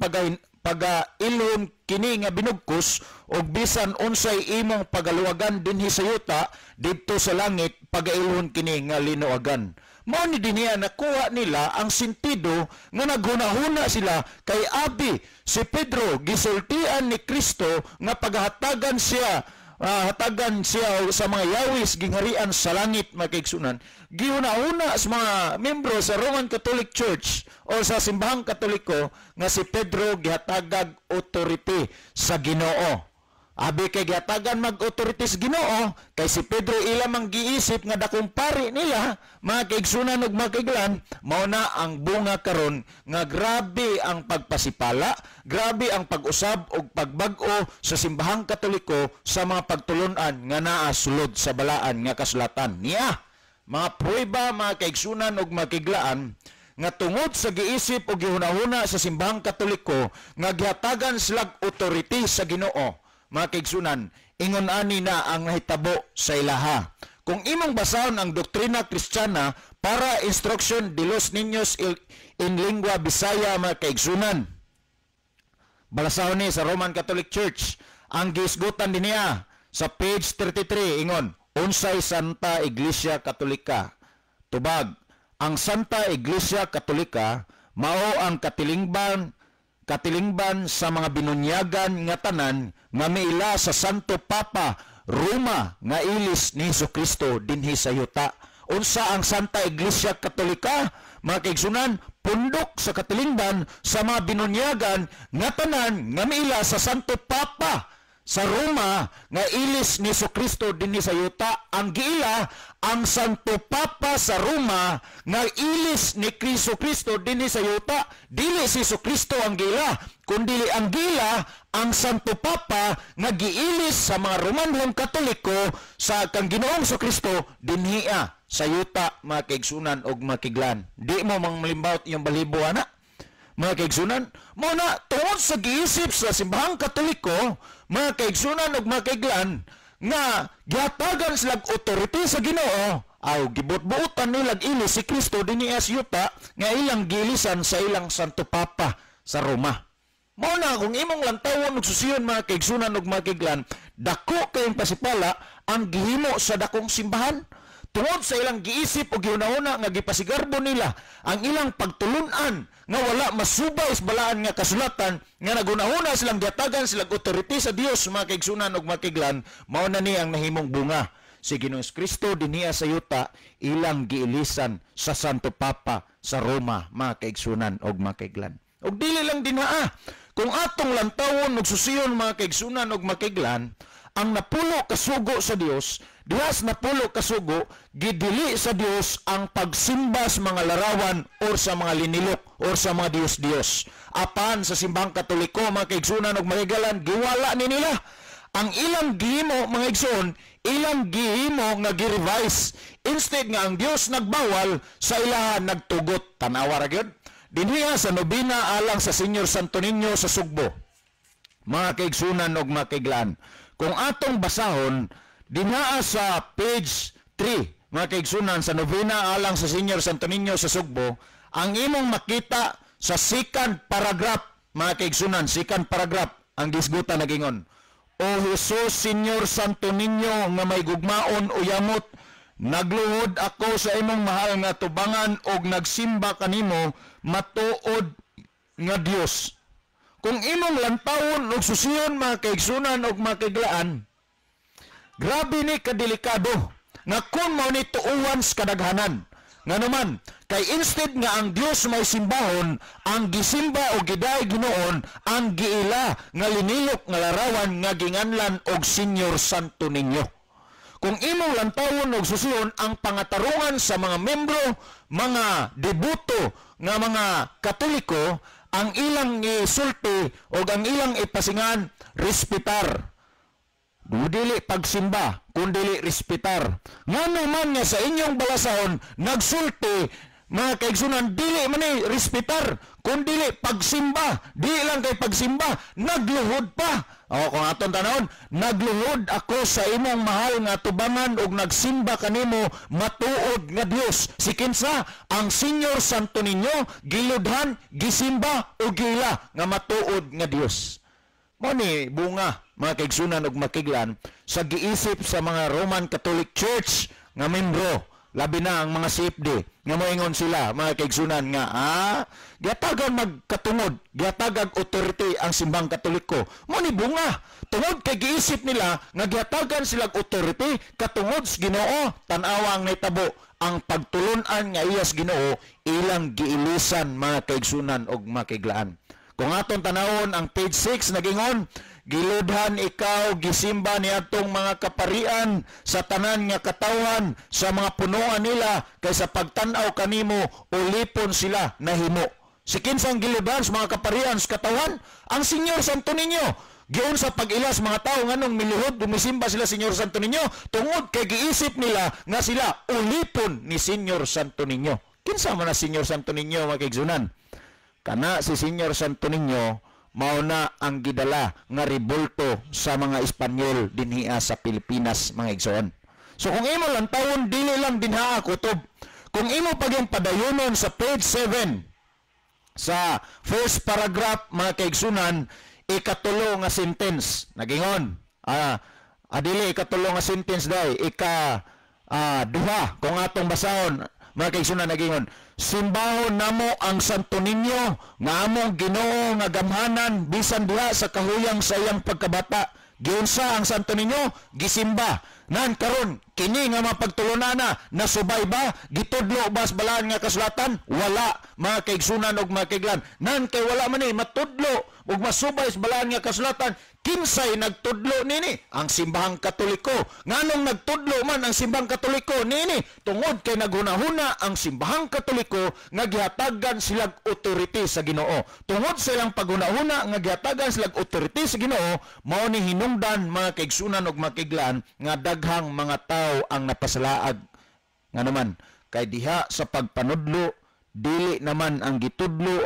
pagailhon kini nga binugkos, og bisan unsay imong pagaluwagan dinhi sa yuta, didto sa langit pagailhon kini nga linuagan. Mao ni dinhiya nakuha nila ang sentido nga naghunahuna sila kay abi si Pedro gisultian ni Kristo nga paghatagan siya hatagan siya sa mga yawis gingharian sa langit mga kaigsunan. Gihuna-huna sa mga membro sa Roman Catholic Church o sa simbahang Katoliko nga si Pedro gihatagag authority sa Ginoo. Abi kay gihatagan mag-authority sa Ginoo kay si Pedro ila mang giisip nga dakong pari nila mga kaigsunan ug mga kaiglan, mao na ang bunga karon nga grabe ang pagpasipala, grabe ang pag-usab ug pagbag-o sa simbahang Katoliko sa mga pagtulun-an nga naa sulod sa balaan nga kasulatan. Niya mga pruweba mga kaigsunan ug mga kaiglaan nga tungod sa giisip o gihunahuna sa simbahang Katoliko nga gihatagan silag authority sa Ginoo. Mga kaigsunan, ingon ani na ang nahitabo sa ilaha. Kung imong basahon ang doktrina Kristiyana para instruction de los niños in lingua Bisaya mga kaigsunan, balasahon ni sa Roman Catholic Church, ang gisgutan din niya sa page 33, ingon, unsay Santa Iglesia Katolika? Tubag, ang Santa Iglesia Katolika mao ang katilingban sa mga binunyagan nga tanan nga miila sa Santo Papa Roma nga ilis ni Jesucristo dinhi sa yuta. Unsa ang Santa Iglesia Katolika? Mga kaigsunan, pundok sa katilingban sa mga binunyagan nga tanan nga miila sa Santo Papa sa Roma nga ilis ni Jesucristo dinhi sa yuta. Ang giila ang Santo Papa sa Roma nga ilis ni Jesucristo dinhi sa yuta. Dili si Jesucristo ang giila, kundi ang giila ang Santo Papa nga giilis sa mga Romanhong Katoliko sa kang Ginoong Jesucristo dinhiya sa yuta mga kaigsunan og mga kiglan. Di mo mang malimbawot iyong balibo ana mga kaigsunan. Mao na tungod sa giisip sa simbahang Katoliko mga kaigsunan ug mga kaiglan nga gihatagan silag authority sa Ginoo, aw gibot-buotan nilag ilis si Kristo dinhi sa yuta nga ilang gilisan sa ilang Santo Papa sa Roma. Mao na kung imong lantawon ug susiyon mga kaigsunan ug mga kaiglan, dako kayong pasipala ang gihimo sa dakong simbahan tungod sa ilang giisip o gihuna-huna nga gipasigarbo nila ang ilang pagtulun-an nga wala masubay sa balaan nga kasulatan nga naghuna-huna silang gihatagan silang authority sa Dios mga kaigsunan ug mga kaiglan. Mao na ni ang nahimong bunga si Ginoong Kristo dinhiya sa yuta ilang giilisan sa Santo Papa sa Roma mga kaigsunan ug mga kaiglan. Ug dili lang dinhaa, kung atong lantawon ug susiyon mga kaigsunan ug mga kaiglan, Ang 10 ka sugo sa Dios, diha sa 10 ka sugo, gidili sa Dios ang pagsimba sa mga larawan or sa mga linilok or sa mga Dios-Dios. Apan sa simbahang Katoliko, mga kaigsunan ug mga, giwala ni nila. Ang ilang gihimo, mga igsoon, ilang gihimo nga gi-revise. Instead nga ang Dios nagbawal, sa ilahan nagtugot. Tanawa ra gyud. Dinhiya sa nobena alang sa Señor Santo Niño sa Sugbo, mga kaigsunan og mga kaiglaan, kung atong basahon dinhaa sa page 3, mga kaigsunan, sa nobena alang sa Señor Santo Niño sa Sugbo, ang imong makita sa second paragraph, mga kaigsunan, second paragraph, ang gisgutan nagingon, "O Jesus Señor Santo Niño nga may gugmaon o yamot, nagluhod ako sa imong mahal nga tubangan og nagsimba kanimo matuod nga Dios." Kung imong lantawon og susiyon, mga kaigsunan og mga kaiglaan, grabe ni kadelikado nga kung mao ni tuuwan sa kadaghanan. Ngano man, kay instead nga ang Dios may simbahon, ang gisimba o giday Ginoon ang giila nga linilok nga larawan nga ginganlan og Señor Santo Niño. Kung imong lantawon og susiyon ang pangatarungan sa mga membro, mga deboto nga mga Katoliko, ang ilang isulti o ang ilang ipasingan, respetar. Dili pagsimba, kundili respetar. Ngano man nga sa inyong balasahon nagsulti, mga kaigsunan, dili man ni respetar, kundili pagsimba. Dili lang kay pagsimba, nagluhod pa. O kung aton tanawon, "Nagluhod ako sa imong mahal nga tubangan ug nagsimba kanimo matuod nga Dios." Si kinsa? Ang Señor Santo Niño, giludhan, gisimba ug gila nga matuod nga Dios. Mo ni bunga, mga kaigsunan ug makiglan, sa giisip sa mga Roman Catholic Church nga membro, labi na ang mga CFD, nga moingon sila, mga kaigsunan, nga giatagan magkatungod, giatagag authority ang simbang Katoliko. Mo ni bunga tungod kay giisip nila nga giatagan sila authority katungod sa Ginoo. Tan-awa ang nahitabo: ang pagtulun-an nga iyas Ginoo, ilang giilisan, mga kaigsunan og makiglaan. Kung aton tanawon ang page 6, nagingon, "Giludhan ikaw, gisimba niadtong mga kaparian sa tanan nga katawhan sa mga punuan nila, kay sa pagtan-aw kanimo ulipon sila nahimo." Si kinsang giludhan sa mga kaparian sa katawhan? Ang Señor Santo Niño. Giun sa pag-ilas mga tao nganong miluhod, dumisimba sila Señor Santo Niño, tungod kay giisip nila nga sila ulipon ni Señor Santo Niño. Kinsa man na Señor Santo Niño, mga kaigsunan? Kana si Señor Santo Niño, mao na ang gidala nga rebulto sa mga Espanyol dinhiya sa Pilipinas, mga igsoon. So kung imo lang tawon, dili lang dinha kutob. Kung imo pagyong padayonon sa page 7 sa first paragraph, mga kaigsunan, ikatulo nga sentence nagingon, adili ikatulo nga sentence dai, ika duha kung atong basahon, mga kaigsunan, nagingon, "Simbahon namo ang Santo Niño nga among Ginoo nga gamhanan bisan diha sa kahuyang sa iyang pagkabata." Giunsa ang Santo Niño? Gisimba. Nan karon kini nga mapagtulunana, nasubay ba? Gitudlo ba sa balaan nga kasulatan? Wala, mga kaigsunan og mga kaiglan. Nan kay wala man ni matudlo ug masubay sa balaan nga kasulatan, kinsay nagtudlo nini? Ang simbahang Katoliko. Nganong nagtudlo man ang simbahang Katoliko nini? Tungod kay naghunahuna ang simbahang Katoliko nga gihatagan silag authority sa Ginoo. Tungod sa ilang paghunahuna nga gihatagan silag authority sa Ginoo, mao ni hinungdan, mga kaigsunan ug mga kaiglan, nga daghang mga tao ang napasalaag. Nga naman kay diha sa pagpanudlo, dili naman ang gitudlo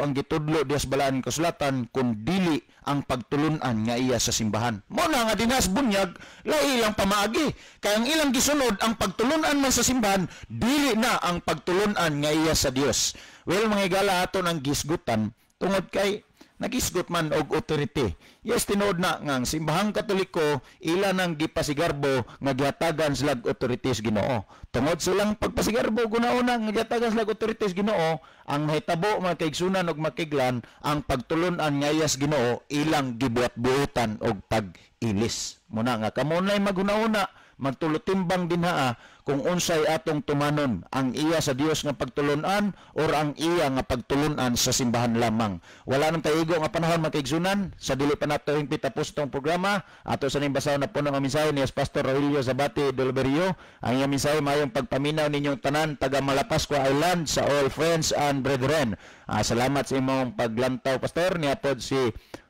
diha sa balaan kasulatan, kun dili ang pagtulun-an nga iya sa simbahan. Mo na nga dinhas bunyag, lahi ilang pamaagi kay ang ilang gisunod ang pagtulun-an man sa simbahan, dili na ang pagtulun-an nga iya sa Dios. Well, mga higala, ato nang gisgutan tungod kay nagisgot man og authority. Yes, tinuod na nga ang simbahang Katoliko, ila nang gipasigarbo nga gihatagan sila og authority sa Ginoo. Tungod silang pagpasigarbo guna-una nga gihatagan sila og authority sa Ginoo, ang mahitabo, mga kaigsunan og makiglan, ang pagtulun-an nga iya sa Ginoo, ilang gibuhat-buotan og pag-ilis. Muna nga kamo nay maghuna-una Magtulutimbang dinha kung unsay atong tumanon, ang iya sa Dios nga pagtulunan or ang iya nga pagtulunan sa simbahan lamang. Wala nang taigo nga panahon, mga kaigsunan, sa dili pa nato hingpit tapos itong programa, ato sa ning basahon na puno nga mensahe ni Pastor Rogelio Zabate Dolberio. Ang iyang mensahe: "Mayong pagpaminaw ninyong tanan taga Malapascua Island, sa all friends and brethren." Salamat sa imong paglantaw, Pastor. Niapod si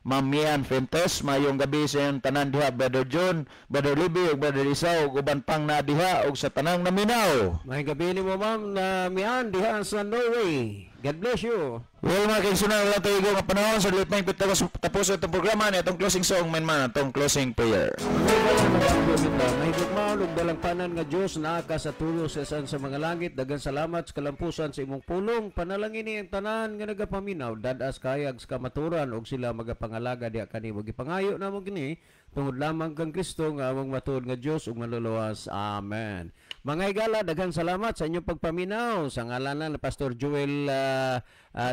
Ma'am Mian Fuentes, mayong gabi sa inyong tanan diha, Brother John, Brother Libby ug Brother Isao ug uban pang naa diha ug sa tanang naminaw. May gabi ni mo, ma'am, na mian diha sa Norway. God bless you. Well, mga kaigsunan, wala tayo nga panahon sa dili pa tapos, tapos itong programa ni atong closing song man man atong closing prayer. Mahigugmaon ug dalangpanan nga Dios, naa ka sa tulo sa isan sa mga langit, daghang salamat sa kalampusan sa imong pulong. Panalangin ni ang tanan nga nagapaminaw, dad-as kayag sa kamaturan ug sila magapangalaga diha kanimo. Gipangayo namo kini tungod lamang kang Kristo nga among matuod nga Dios ug manluluwas. Amen. Mga higala, daghang salamat sa inyong pagpaminaw. Sa ngalanan ni Pastor Joel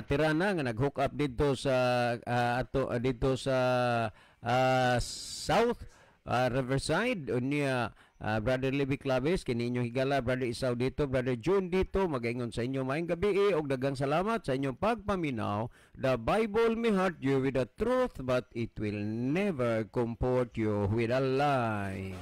Tirana nga nag-hook up dito sa ato dito sa South Riverside, unya Brother Libby Claves, kini inyong higala Brother Isaw dito, Brother June dito, magaingon sa inyo maayong gabi ug daghang salamat sa inyong pagpaminaw. The Bible may hurt you with the truth, but it will never comfort you with a lie.